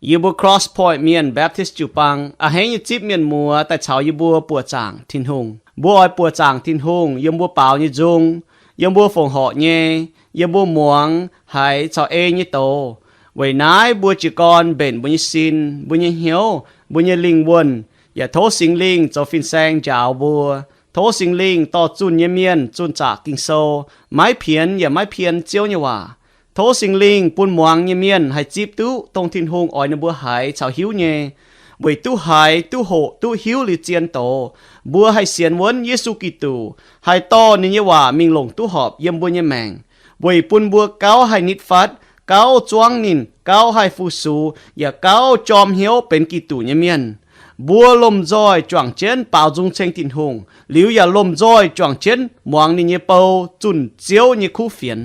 Yie mbuo Cross Point Mienh Baptist jiu-baang a'hneiv nyei zipv mienh muoz daaih caux yie mbuo buoqc zaangc Tin-Hungh. Mbuo oix buoqc zaangc Tin-Hungh yiem mbuo baaux nyei nzung, yiem mbuo fongc horc nyei, yiem mbuo muangx haiz caux ei nyei doz. Weic naaiv mbuo jiez gorn mbenc mbuo nyei sin, mbuo nyei hnyouv, mbuo nyei lingh wuonh, yaac tov Singx Lingh zoux fin-saeng njaaux mbuo. Tov Singx Lingh dorh zunh nyei mienh zunh zaqc Ging-Sou, maiv pienx yaac maiv pien Ziouv nyei waac. Tov Singx Lingh bun muangx nyei mienh haih zipv duqv dongh Tin-Hungh oix ninh mbuo haiz caux hiuv nyei, weic duqv haiz, duqv hoqc, duqv hiuv liuz zien doz, mbuo haih sienx wuonv Yesu Giduc, haih dorh ninh nyei waac mingh longc duqv horpc yiem mbuo nyei maengc, weic bun mbuo gauh haih nitv fatv, gauh zuangv ninh, gauh haih fu-sux, yaac gauh jorm hnyouv benx Giduc nyei mienh. Mbuo lomh nzoih juangc jienv baaux nzung ceng Tin-Hungh, liuz yaac lomh nzoih juangc jienv muangx ninh nyei bou zunh Ziouv nyei kuv fienx.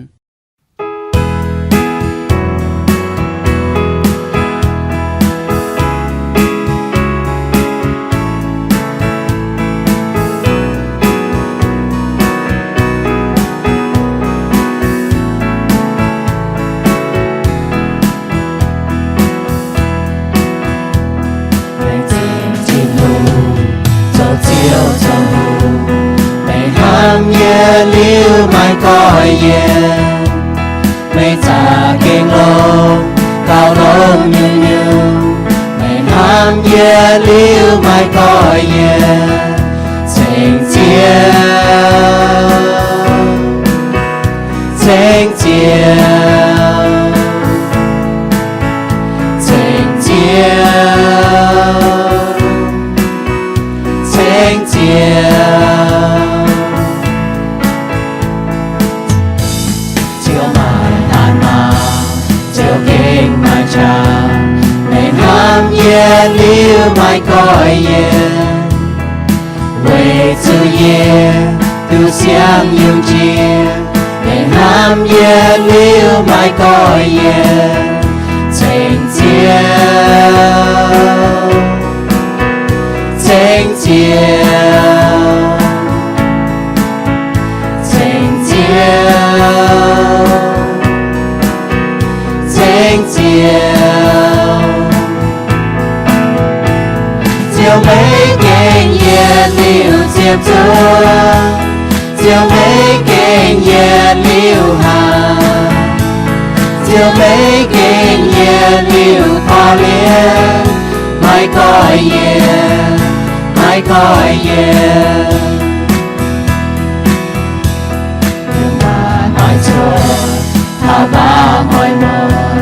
Laengz zingh Tin-Hungh, zoux Ziouv zoux hungh, meih hnamv yie liuz maiv goiv yie. Meih za'gengh longx, gauh longx nyungc-nyungc, meih hnamv yie liuz maiv goiv yie. Ceng Ziouv, ceng Ziouv, ceng Ziouv, ceng Ziouv. Ziouv maaih hnaan maah, Ziouv gengh maaih qangx, meih hnamv yie liuz maiv goiv yie. Weic zuqc yie duqv siang yungz jiex, meih hnamv yie liuz maiv goiv yie. Ceng Ziouv, ceng Ziouv, ceng Ziouv, ceng Ziouv. Ziouv maiv gengh yietc liuz ziepc zuoqv, Ziouv maiv gengh yietc liuz hatc, Ziouv maiv gengh yietc liuz korv-lienh, maiv goiv yie, maiv goiv yie. Maaih cuotv taux mbaav hnoi muonz,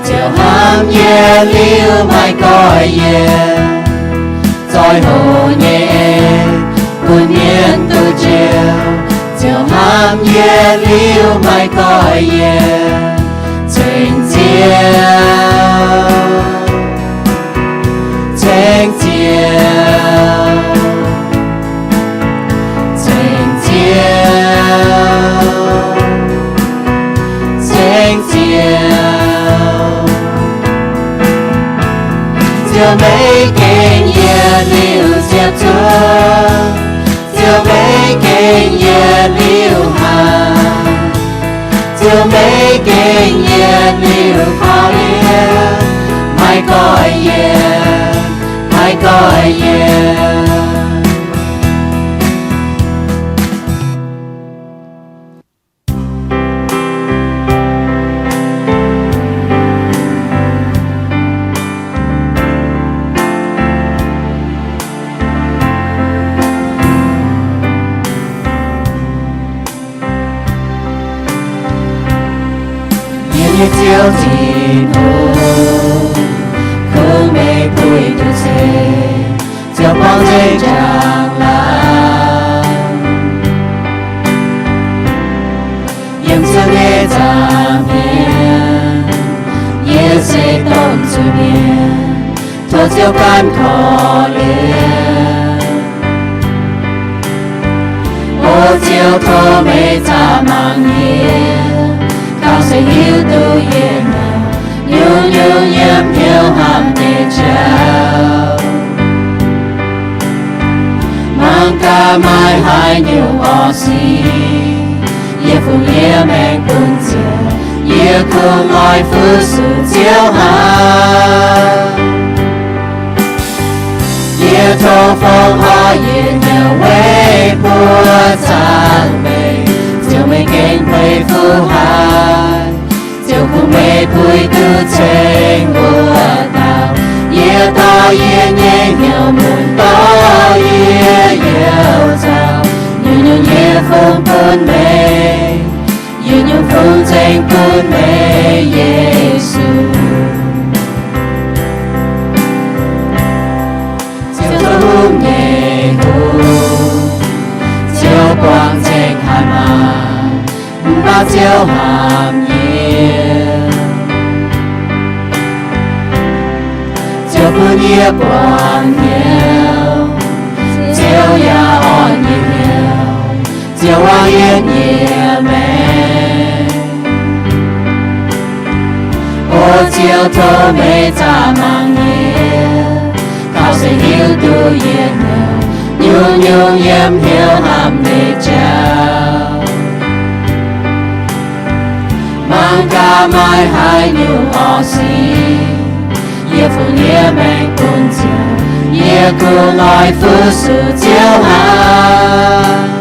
Ziouv hnamv yie liuz maiv goiv yie. Zoih hoc nyei en bun mienh duqv njoux, Ziouv hnamv yie liuz maiv goiv yie. Ceng Ziouv, ceng Ziouv, ceng Ziouv, ceng Ziouv. Ziouv maiv gengh yietc liuz ziepc zuoqv, Ziouv maiv gengh yietc liuz hatc, Ziouv maiv gengh yietc liuz korv-lienh, maiv goiv yie, maiv goiv yie. Yie nyei Ziouv Tin-Hungh, kungx meih puix duqv ceix, Ziouv borngz nzengc njang-laangc. Yiem Ziouv nyei nza'hmien, yie se domh zuiz-mienh, tov Ziouv ganh korv-lienh. O Ziouv, tov meih zaah mangc yie, gauh se hiuv duqv yie nyei, nyungc-nyungc yiem hnyouv hnamv nyei jauv. Mangc gaax maaih haaix nyungc orqv sic, yie fungx yie maengc bun Ziouv, yie kungx oix fu-sux Ziouv hnangv. mbuo zaangc meih, Ziouv meih gengh meih fu haic. Ziouv kungx meih puix duqv ceng mbuo dauh. Yie dorh yie nyei hnyouv mun dorh yie youh zaux, nyungc-nyungc yie fungx bun meih, yie nyungc-nyungc fungx ceng bun meih, Yesu. Ziouv zoux hungh nyei hungh, Ziouv buangh ceng haic maah! Mv baac Ziouv hnamv yie, Ziouv bun yie buangh hnyouv, Ziouv yaac orn yie hnyouv, Ziouv waac yie nyei maengc. O Ziouv, tov meih zaah mangc yie, taux se hiuv duqv yie hnyouv, nyungc-nyungc yiem hnyouv hnamv meih jauv. Mangc gaax maaih haaix nyungc orqv sic, yie fungx yie maengc bun Ziouv, yie kungx oix fu-sux Ziouv hnangv.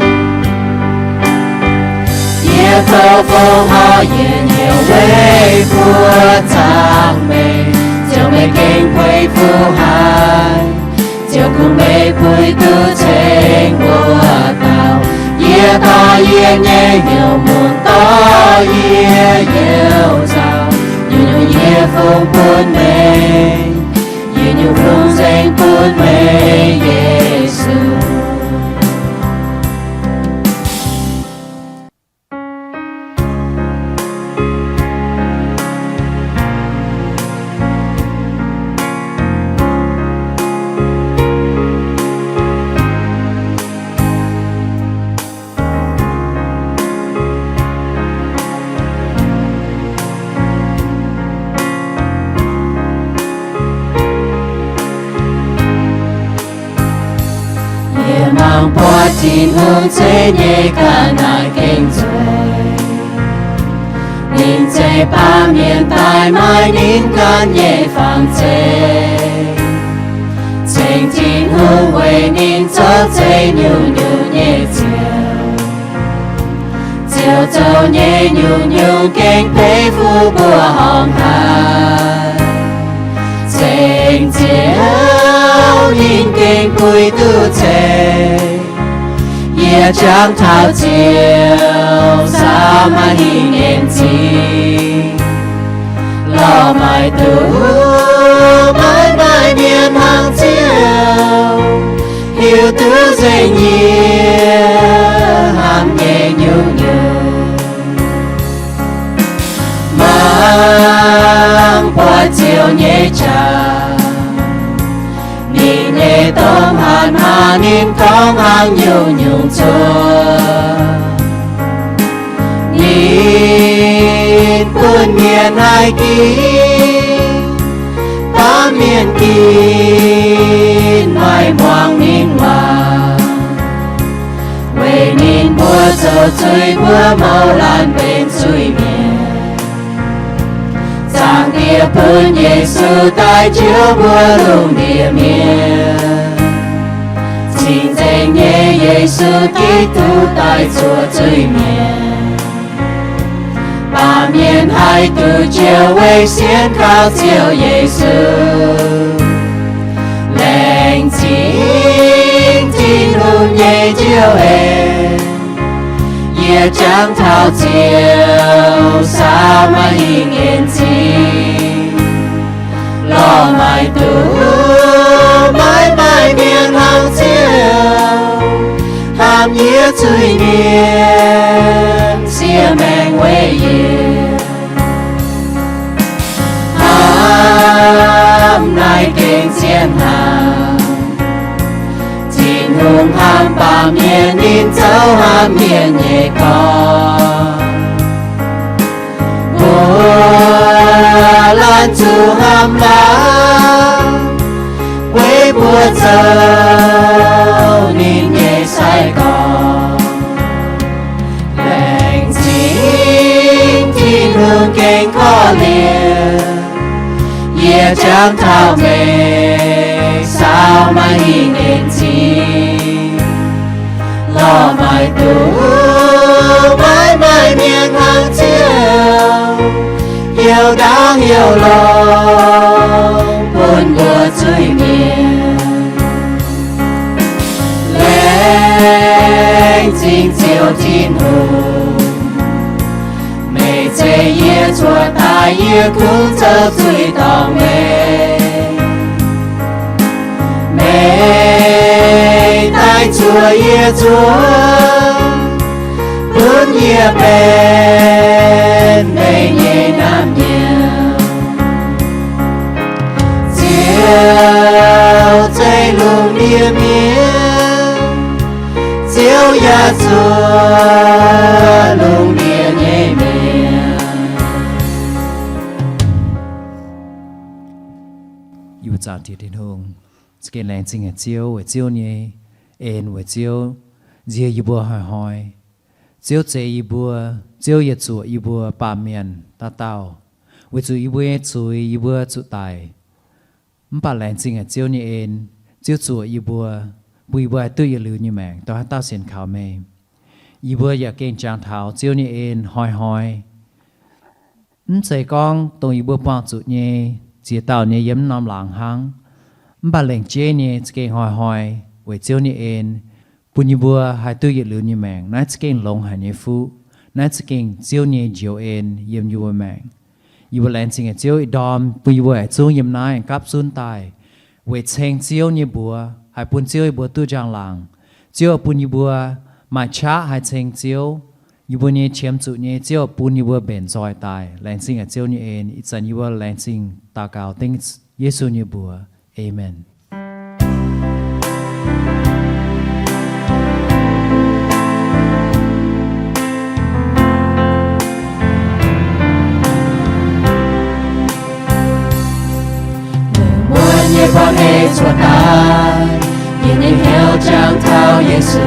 Yie zoux fongc horc yietc nyouc weic mbuo zaangc meih, Ziouv meih gengh puix fu haic. Ziouv kungx meih puix duqv ceng mbuo dauh. Yie dorh yie nyei hnyouv mun dorh yie youh zaux, nyungc-nyungc yie fungx bun meih, yie nyungc-nyungc fungx ceng bun meih, Yesu. Yie mangc buatc Tin-Hungh zeiv nyei ga'naaiv gengh zueiz. Ninh zeiz baamh mienh daaih maaih ninh ganh nyei fangx zeiv, cengx Tin-Hungh weic ninh zoux zeiv nyungc-nyungc nyei Ziouv. Ziouv zoux nyei nyungc-nyungc gengh peix fuqv mbuo horngh haic. Cengx Ziouv ninh gengh puix duqv ceng. Yie jangx taux Ziouv saau maaih hingh en zingh. Lorh maaic duqv maiv maaih mienh hnangv Ziouv, hiuv duqv nzengc yie hnamv nyei nyungc-nyungc. Mangc buatc Ziouv nyei qangx, ninh nyei domh hatc maah! Ninh gorngv hnangv nyungc-nyungc cuotv. Ninh bun mienh haih ginv, baamh mienh ginv maaih muangx ninh waac. Weic ninh mbuo zoux zuiz mbuo mouz laanh benx zuiz-mienh. Zaangc Diex bun Yesu daaih njoux mbuo lungh ndiev mienh. Cing-Nzengc nyei Yesu Giduc daaih zuoqc zuiz-mienh. Baamh mienh haih duqv njoux weic sienx kaux Ziouv Yesu. Laengz zingh Tin-Hungh nyei Njoux Heix. Yie jangx taux Ziouv saau maaih hingh en zingh. Lorh maaic duqv maiv maaih mienh hnangv Ziouv, hnamv yie zuiz-mienh, siev maengc weic yie. Hnamv naaiv gengh zien hnangv. Tin-Hungh hnamv baamh mienh, ninh zoux hnamv mienh nyei gorn. Mbuo laanh zuqc hnamv waac, weic mbuo zoux ninh nyei sai-gorx. Laengz zingh Tin-Hungh gengh korv-lienh, yie jangx taux meih saau maaih hingh en zingh. Lorh maaih duqv maiv maaih mienh hnangv Ziouv, hnyouv ndaangc hnyouv longx bun mbuo zuiz-mienh. Laengz zingh Ziouv Tin-Hungh, meih ceix yie zuoqc daaih, yie kungx zoux zuiz-dorngh meih. Meih daaih zuoqc yie zuoqv, bun yie benx meih nyei naamh nyouz. Ziouv zeiv lungh ndiev mienh, Ziouv yaac zuoqc lungh ndiev nyei mienh. Yie mbuo zaangc Tin-Hungh, za'gengh laengz zingh haic Ziouv weic Ziouv nyei en, weic Ziouv nziex yie mbuo hnoi-hnoi. Ziouv zeix yie mbuo, Ziouv yietc zuoqc yie mbuo baamh mienh dauh dauh, weic zuqc yie mbuo nyei zuiz yie mbuo zuqc daic. Mv baac laengz zingh haic Ziouv nyei en, Ziouv zuoqc yie mbuo, bun yie mbuo haih duqv yietc liuz nyei maengc, dorh haaix dauh sienx kaux meih. Yie mbuo yaac gengh jangx taux Ziouv nyei en hnoi-hnoi. Mv zeiz gorngv dongh yie mbuo buangh zuqc nyei, ziex dauh nyei yiem norm laangz hnangv, mv baac lengc jeiv nyei za'gengh hnoi-hnoi weic Ziouv nyei en, bun yie mbuo haih duqv yietc liuz nyei maengc. Naaiv za'gengh longx haic nyei fuqv. Naaiv za'gengh Ziouv nyei njoux en yiem yie mbuo maengc. Yie mbuo laengz zingh haic Ziouv ih ndorm bun yie mbuo yietc zungv yiem naaiv gapv zunv daaih weic ceng Ziouv nyei mbuox, haih bun Ziouv yie mbuo duqv njang-laangc. Ziouv bun yie mbuo maaih qaqv haih ceng Ziouv. Yie mbuo nyei qiemx zuqc nyei Ziouv bun yie mbuo mbenc nzoih daaih. Laengz zingh haic Ziouv nyei en. Ih zanc yie mbuo laengz zingh daux gaux dengv Yesu nyei mbuox. Aamen. Lungh muonz yie buatc hei cuotv daaih, yie nyei hnyouv jangx taux Yesu,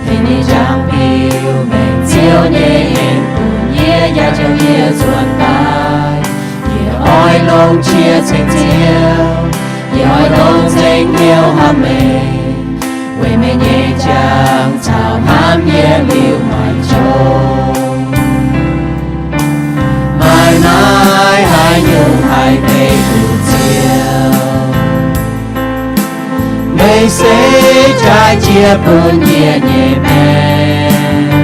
hei nyei njang-mbiu mengh Ziouv nyei en bun yie, yaac jauv yie zuotc daaih. Yie oix longx qiex ceng Ziouv, yie oix longx nzengc hnyouv hnamv meih, weic meih nyei jangx caux hnamv yie liuz maiv jomc. Maaih naaiv haaix nyungc haih beiv duqv Ziouv? Meih se jaaix jiex bun yie nyei maengc.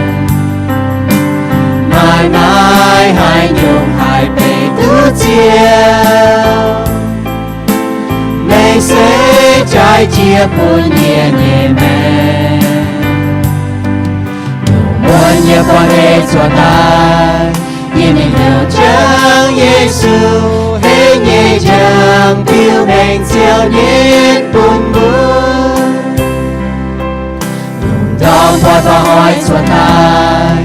Maaih naaiv haaix nyungc haih beiv duqv Ziouv? Meih se jaaix jiex bun yie nyei maengc. Lungh muonz yie buatc hei cuotv daaih, yie mingh heuc jangx Yesu, hei nyei njang-mbiu mengh Ziouv nyei bun mbuo. Lungh ndorm buatc baac oix cuotv daaih,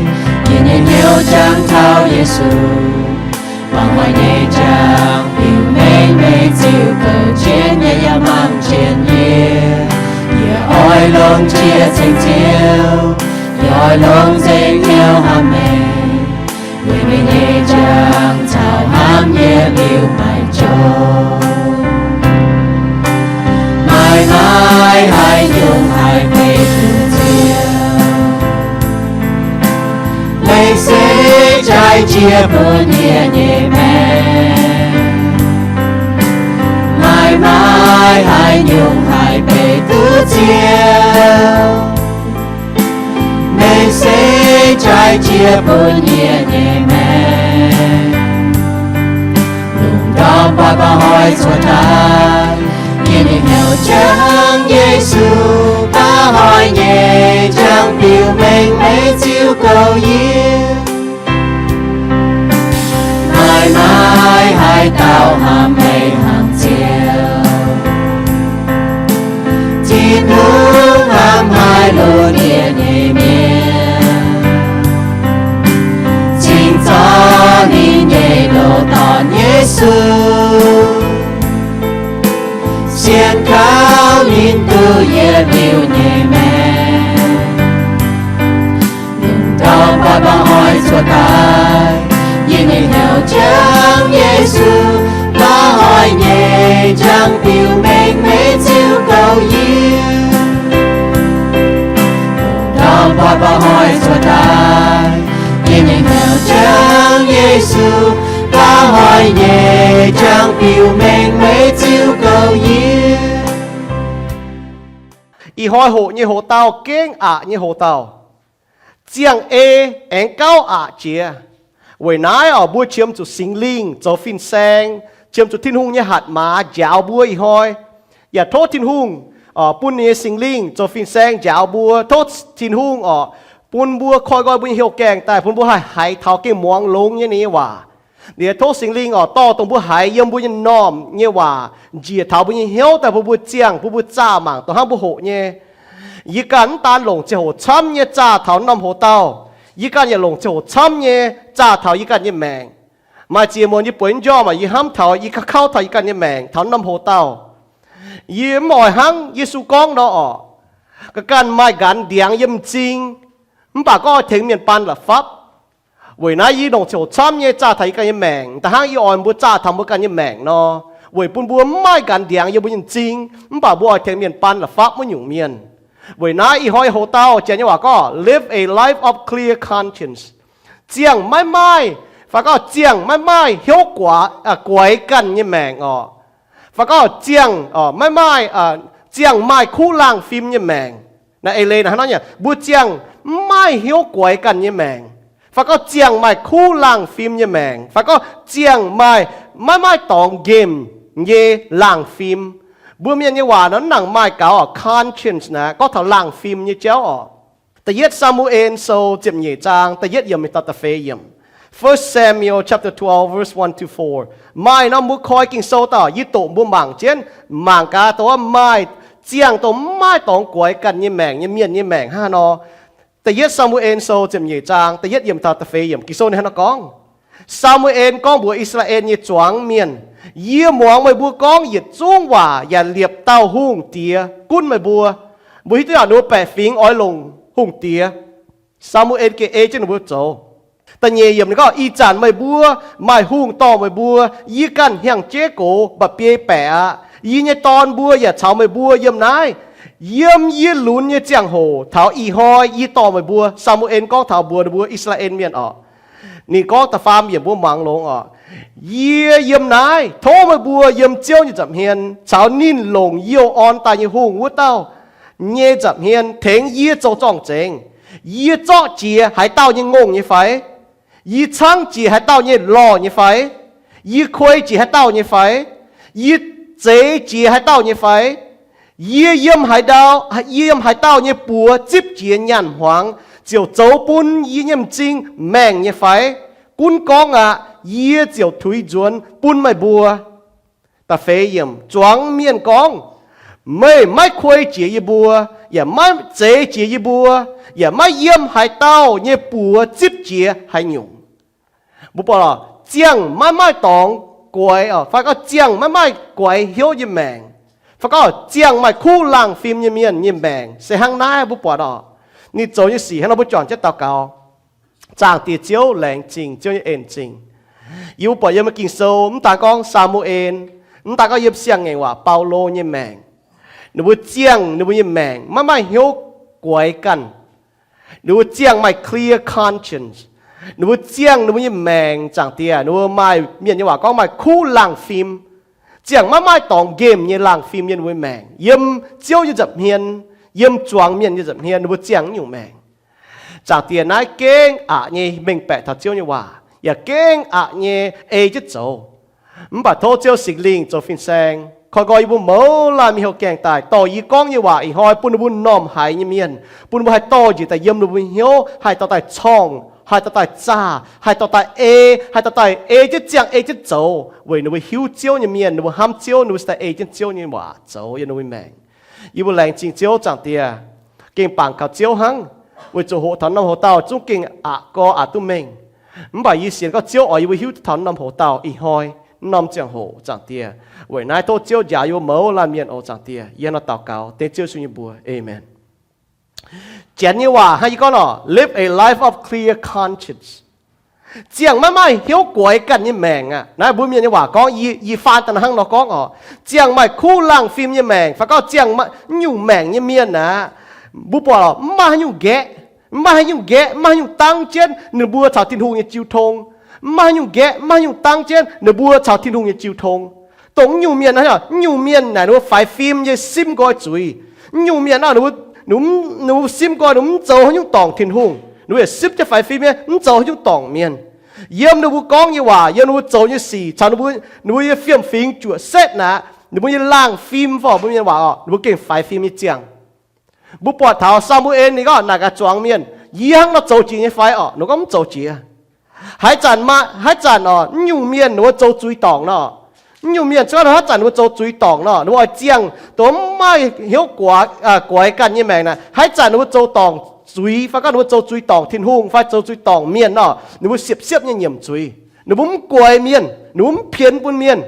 yie nyei hnyouv jangx taux Yesu. Baac oix nyei njang-mbiu mengh meih ziux gouv jienv yie, yaac mangc jienv yie. Yie oix longx qiex ceng Ziouv, yie oix longx nzengc hnyouv hnamv meih, weic meih nyei njang caux hnamv yie liuz maiv jomc. Maaih naaiv haaix nyungc haih beiv duqv Ziouv? Meih se jaaix jiex bun yie nyei maengc. Maaih naaiv haaix nyungc haih beiv duqv Ziouv? Meih se jaaix jiex bun yie nyei maengc. Lungh ndorm baac baac oix cuotv daaih, yie mingh heuc jangx Yesu, baac oix nyei njang-mbiu mengh meih ziux gouv yie. Maaih naaiv haaix dauh hnamv meih hnangv Ziouv? Tin-Hungh hnamv haic lungh ndiev nyei mienh, cingx zorqv ninh nyei ndoh dorn Yesu, sienx kaux ninh duqv yietc liuz nyei maengc. Lungh ndorm baac baac oix cuotv daaih, yie mingh heuc jangx Yesu, baac oix nyei njang-mbiu mengh meih ziux gouv yie. Nyei jangx biux mengh meih ziux gouv yie. Ih hnoi hoqc nyei hoc-dauh gengh aqc nyei hoc-dauh. Ziangh ei aengx gauh aqc jiex. Weic naaiv oc, mbuo qiemx zuqc Singx Lingh zoux fin-saeng, qiemx zuqc Tin-Hungh nyei hatc maaz njaaux mbuo ih hnoi. Yaac tov Tin-Hungh bun ninh nyei Singx Lingh zoux fin-saeng njaaux mbuo. Tov Tin-Hungh oc, bun mbuo koi nqoi mbuo nyei hnyouv gaengh daaih, bun mbuo haih haiz taux gengh muangx longx nyei ninh nyei waac. Liuz tov Singx Lingh oc dorh dongh mbuo haiz yiem mbuo nyei m'normh nyei waac njiec taux mbuo nyei hnyouv daaih, bun mbuo ziangh, bun mbuo zaah mangc dongh hnangv mbuo hoqc nyei. Yie ganh mv daan longc ziangh hoc camv nyei zaah taux norm hoc-dauh. Yie ganh yaac longc ziangh hoc camv nyei zaah taux yie ganh nyei maengc. Maaih ziex muonz yie bueix njormh aac, yie hnamv taux yie gauh kauv taux yie ganh nyei maengc taux norm hoc-dauh. Yie mv oix hnangv Yesu gorngv nor oc, ga'ganh maaih nqanx ndiangx yiem m'zing, mv baac gorngv oix tengx mienh baan la'fapv. Weic naaiv yie longc ziangh hoc camv nyei zaah taux yie ganh nyei maengc, da'hnangv yie oix mbuo zaah taux mbuo ganh nyei maengc nor, weic bun mbuo mv maaih nqanx ndiangx yiem mbuo nyei m'zing, mv baac mbuo oix tengx mienh baan la'fapv wuov nyungc mienh. Weic naaiv ih hnoi hoc-dauh janx nyei waac gorngv live a life of clear conscience. Ziangh maiv maaih, fai gorngv ziangh maiv maaih hnyouv guaix ganh nyei maengc oc. Fai gorngv ziangh maiv maaih, ziangh maaih kuv laangh fim nyei maengc. Naaiv ei leiz naaiv hnangv nor, mbuo ziangh mv maaih hnyouv guaix ganh nyei maengc, fai gorngv ziangh maaih kuv laangh fim nyei maengc, fai gorngv ziangh maaih maiv maaih dorngx nqemh nyei laangh fim. Mbuo mienh nyei waac nor mv nangc maaih gaux oc, conscience naaiv gorngv taux laangh fim nyei jauv oc. Da'yietv Saa^mu^en Sou ziepc nyeic zaang da'yietv yiemc mingh taux da'feix yiemc. First Samuel chapter twelve, verse one to four. Maaih nor mbuo koi Ging-Sou daaih, yie doqc mbuo mangc jienv, mangc gaax dongh wuov maaih ziangh dongh mv maaih dorngx guaix ganh nyei maengc nyei mienh nyei maengc hnangv haaix nor. Da'yietv Saa^mu^en Sou ziepc nyeic zaang da'yietv yiemc taux da'feix yiemc, Ging-Sou ninh hnangv nor gorngv, Saa^mu^en gorngv mbuox I^saa^laa^en nyei zuangx mienh, Yie muangx meih mbuo gorngv yietc zungv waac yaac liepc dauh hungh diex gunv meih mbuo. Mbuo hiuv duqv yaac ninh mbuo baeqc fingx oix longc hungh diex. Saa^mu^en gengh ei jienv ninh mbuo zoux. Da'nyeic yiemc ninh gorngv, Ih zanc meih mbuo maaih hungh dorh meih mbuo, yie ganh hnyangx-jeiv gox mba'biei baeqc aqv. Yie nyei dorn mbuo yaac caux meih mbuo yiem naaiv. Yiem yie lunx nyei ziangh hoc taux ih hnoi yie dorh meih mbuo. Saa^mu^en gorngv taux mbuox ninh mbuo I^saa^laa^en mienh oc. Ninh gorngv da'faam yiemc mbuo muangx longx oc. Yie yiem naaiv, tov meih mbuo yiem Ziouv nyei nza'hmien caux ninh longc youh orn daaih nyei hungh wuov dauh nyei nza'hmien tengx yie zoux zorng-zengx. Yie zorqv jiex haaix dauh nyei ngongh nyei fai? Yie caangv jiex haaix dauh nyei lorh nyei fai? Yie kuei jiex haaix dauh nyei fai? Yie zeix jiex haaix dauh nyei fai? Yie yiem haaix ndau, yie yiem haaix dauh nyei buoz zipv jiex nyaanh hmuangx ziouc zoux bun yie nyei m'zing maengh nyei fai? Gunv gorngv aqv, yie ziouc tuix nzuonx bun meih mbuo. Da'feix yiemc, zuangx mienh gorngv, Meih maiv kuei jiex yie mbuo, yaac maiv zeix jiex yie mbuo, yaac maiv yiem haaix dauh nyei buoz zipv jiex haaix nyungc. Mbuo buatc ziangh maiv maaih dorngx guaix, fai gorngv ziangh maiv maaih guaix hnyouv nyei maengc, fai gorngv ziangh maaih kuv laangh fim nyei mienh nyei maengc se hnangv naaiv. Mbuo buatc oc, ninh zoux nyei sic hnangv nor. Mbuo juangc jienv daux gaux. Zaangc Diex Ziouv, laengz zingh Ziouv nyei en-zingh. Yie mbuo buatc yiem Ging-Sou mv daan gorngv Saa^mu^en, mv daan gorngv yiem Siang-Ngaengc Waac Baulo nyei maengc, ninh mbuo ziangh ninh mbuo nyei maengc maiv maaih hnyouv guaix ganh. Ninh mbuo ziangh maaih clear conscience. Ninh mbuo ziangh ninh mbuo nyei maengc, Zaangc Diex, ninh mbuo maaih, mienh nyei waac gorngv maaih kuv laangh fim. Ziangh maiv maaih dorngx nqemh nyei laangh fim yiem ninh mbuo maengc, yiem Ziouv nyei nza'hmien, yiem zuangx mienh nyei nza'hmien ninh mbuo ziangh nyungc maengc. Zaangc Diex, naaiv gengh aqc nyei mengh baeqc taux Ziouv nyei waac, yaac gengh aqc nyei ei jienv zoux. Mv baac tov Ziouv Singx Lingh zoux fin-saeng koi nqoi yie mbuo mouz laanh mingh heuc gaengh daaih dorh yie gorngv nyei waac ih hnoi bun ninh mbuo m'normh haiz nyei mienh, bun ninh mbuo haih dorh njiec daaih yiem ninh mbuo hnyouv, haih dorh daaih corngh, haih dorh daaih zaah, haih dorh daaih ei, haih dorh daaih ei jienv ziangh ei jienv zoux weic ninh mbuo hiuv Ziouv nyei mienh, ninh mbuo hnamv Ziouv, ninh mbuo se daaih ei jienv Ziouv nyei waac zoux yiem ninh mbuo maengc. Yie mbuo laengz zingh Ziouv, Zaangc Diex, gengh bangc kaux Ziouv hnangv, weic zuqc hoqc taux norm hoc-dauh zungv gengh aqc gorx aqc duqv mengh. Mv baac yie sienx gorngv Ziouv oix yie mbuo hiuv duqv taux norm hoc-dauh ih hnoi norm ziangh hoc, Zaangc Diex. Weic naaiv tov Ziouv njaaux yie mbuo mouz laanh mienh oc, Zaangc Diex. Yie hnangv nor daux gaux dengv Ziouv Yesu nyei mbuox, aamen. Janx nyei waac hnangv yie gorngv nor, live a life of clear conscience. Ziangh maiv maaih hnyouv guaix ganh nyei maengc aqv. Naaiv mbuo mienh nyei waac gorngv, yie, yie faan daaih hnangv nor gorngv oc. Ziangh maaih kuv laangh fim nyei maengc, fai gorngv ziangh maiv nyungc maengc nyei mienh aqv. Mbuo buatc mv maaih haaix nyungc nqaeqv, mv maaih haaix nyungc nqaeqv, mv maaih haaix nyungc dangv jienv ninh mbuo caux Tin-Hungh nyei jiu tong. Mv maaih haaix nyungc nqaeqv, mv maaih haaix nyungc dangv jienv ninh mbuo caux Tin-Hungh nyei jiu tong. Dongh mv nyungc mienh naaiv, mv nyungc mienh naaic ninh mbuo faix fim nyei simv nqoi zuiz. Mv nyungc mienh naaic, ninh mbuo, ninh mbuo simv nqoi, ninh mbuo mv zoux haaix nyungc dorngc Tin-Hungh. Ninh mbuo yaac simv jienv faix fim nyei, mv zoux haaix nyungc dorngc mienh. Yiem ninh mbuo gorngv nyei waac, yiem ninh mbuo zoux nyei sic, caux ninh mbuo, ninh mbuo nyei fiem-fingx juoqc setv naaic, ninh mbuo nyei laangh fim fai mbuo mienh waac oc, ninh mbuo gengh faix fim nyei ziangh. Mbuo buatc taux Saa^mu^en ninh gorngv naaic gaax zuangx mienh, Yie hnangv nor zoux jiex nyei fai? Orqc, ninh gorngv mv zoux jiex. Haaix zanc, haaix zanc orqc, mv nyungc mienh ninh mbuo zoux zuiz dorngc nor, mv nyungc mienh cuotv haaix zanc ninh mbuo zoux zuiz dorngc nor, ninh mbuo oix ziangh dongh mv maaih hnyouv guaix ganh nyei maengc naaic, haaix zanc ninh mbuo zoux dorngc zuiz fai gorngv ninh mbuo zoux zuiz dorngc Tin-Hungh fai zoux zuiz dorngc mienh nor, ninh mbuo siepv-siepv nyei nyiemc zuiz. Ninh mbuo mv guaix mienh, ninh mbuo mv pienx bun mienh,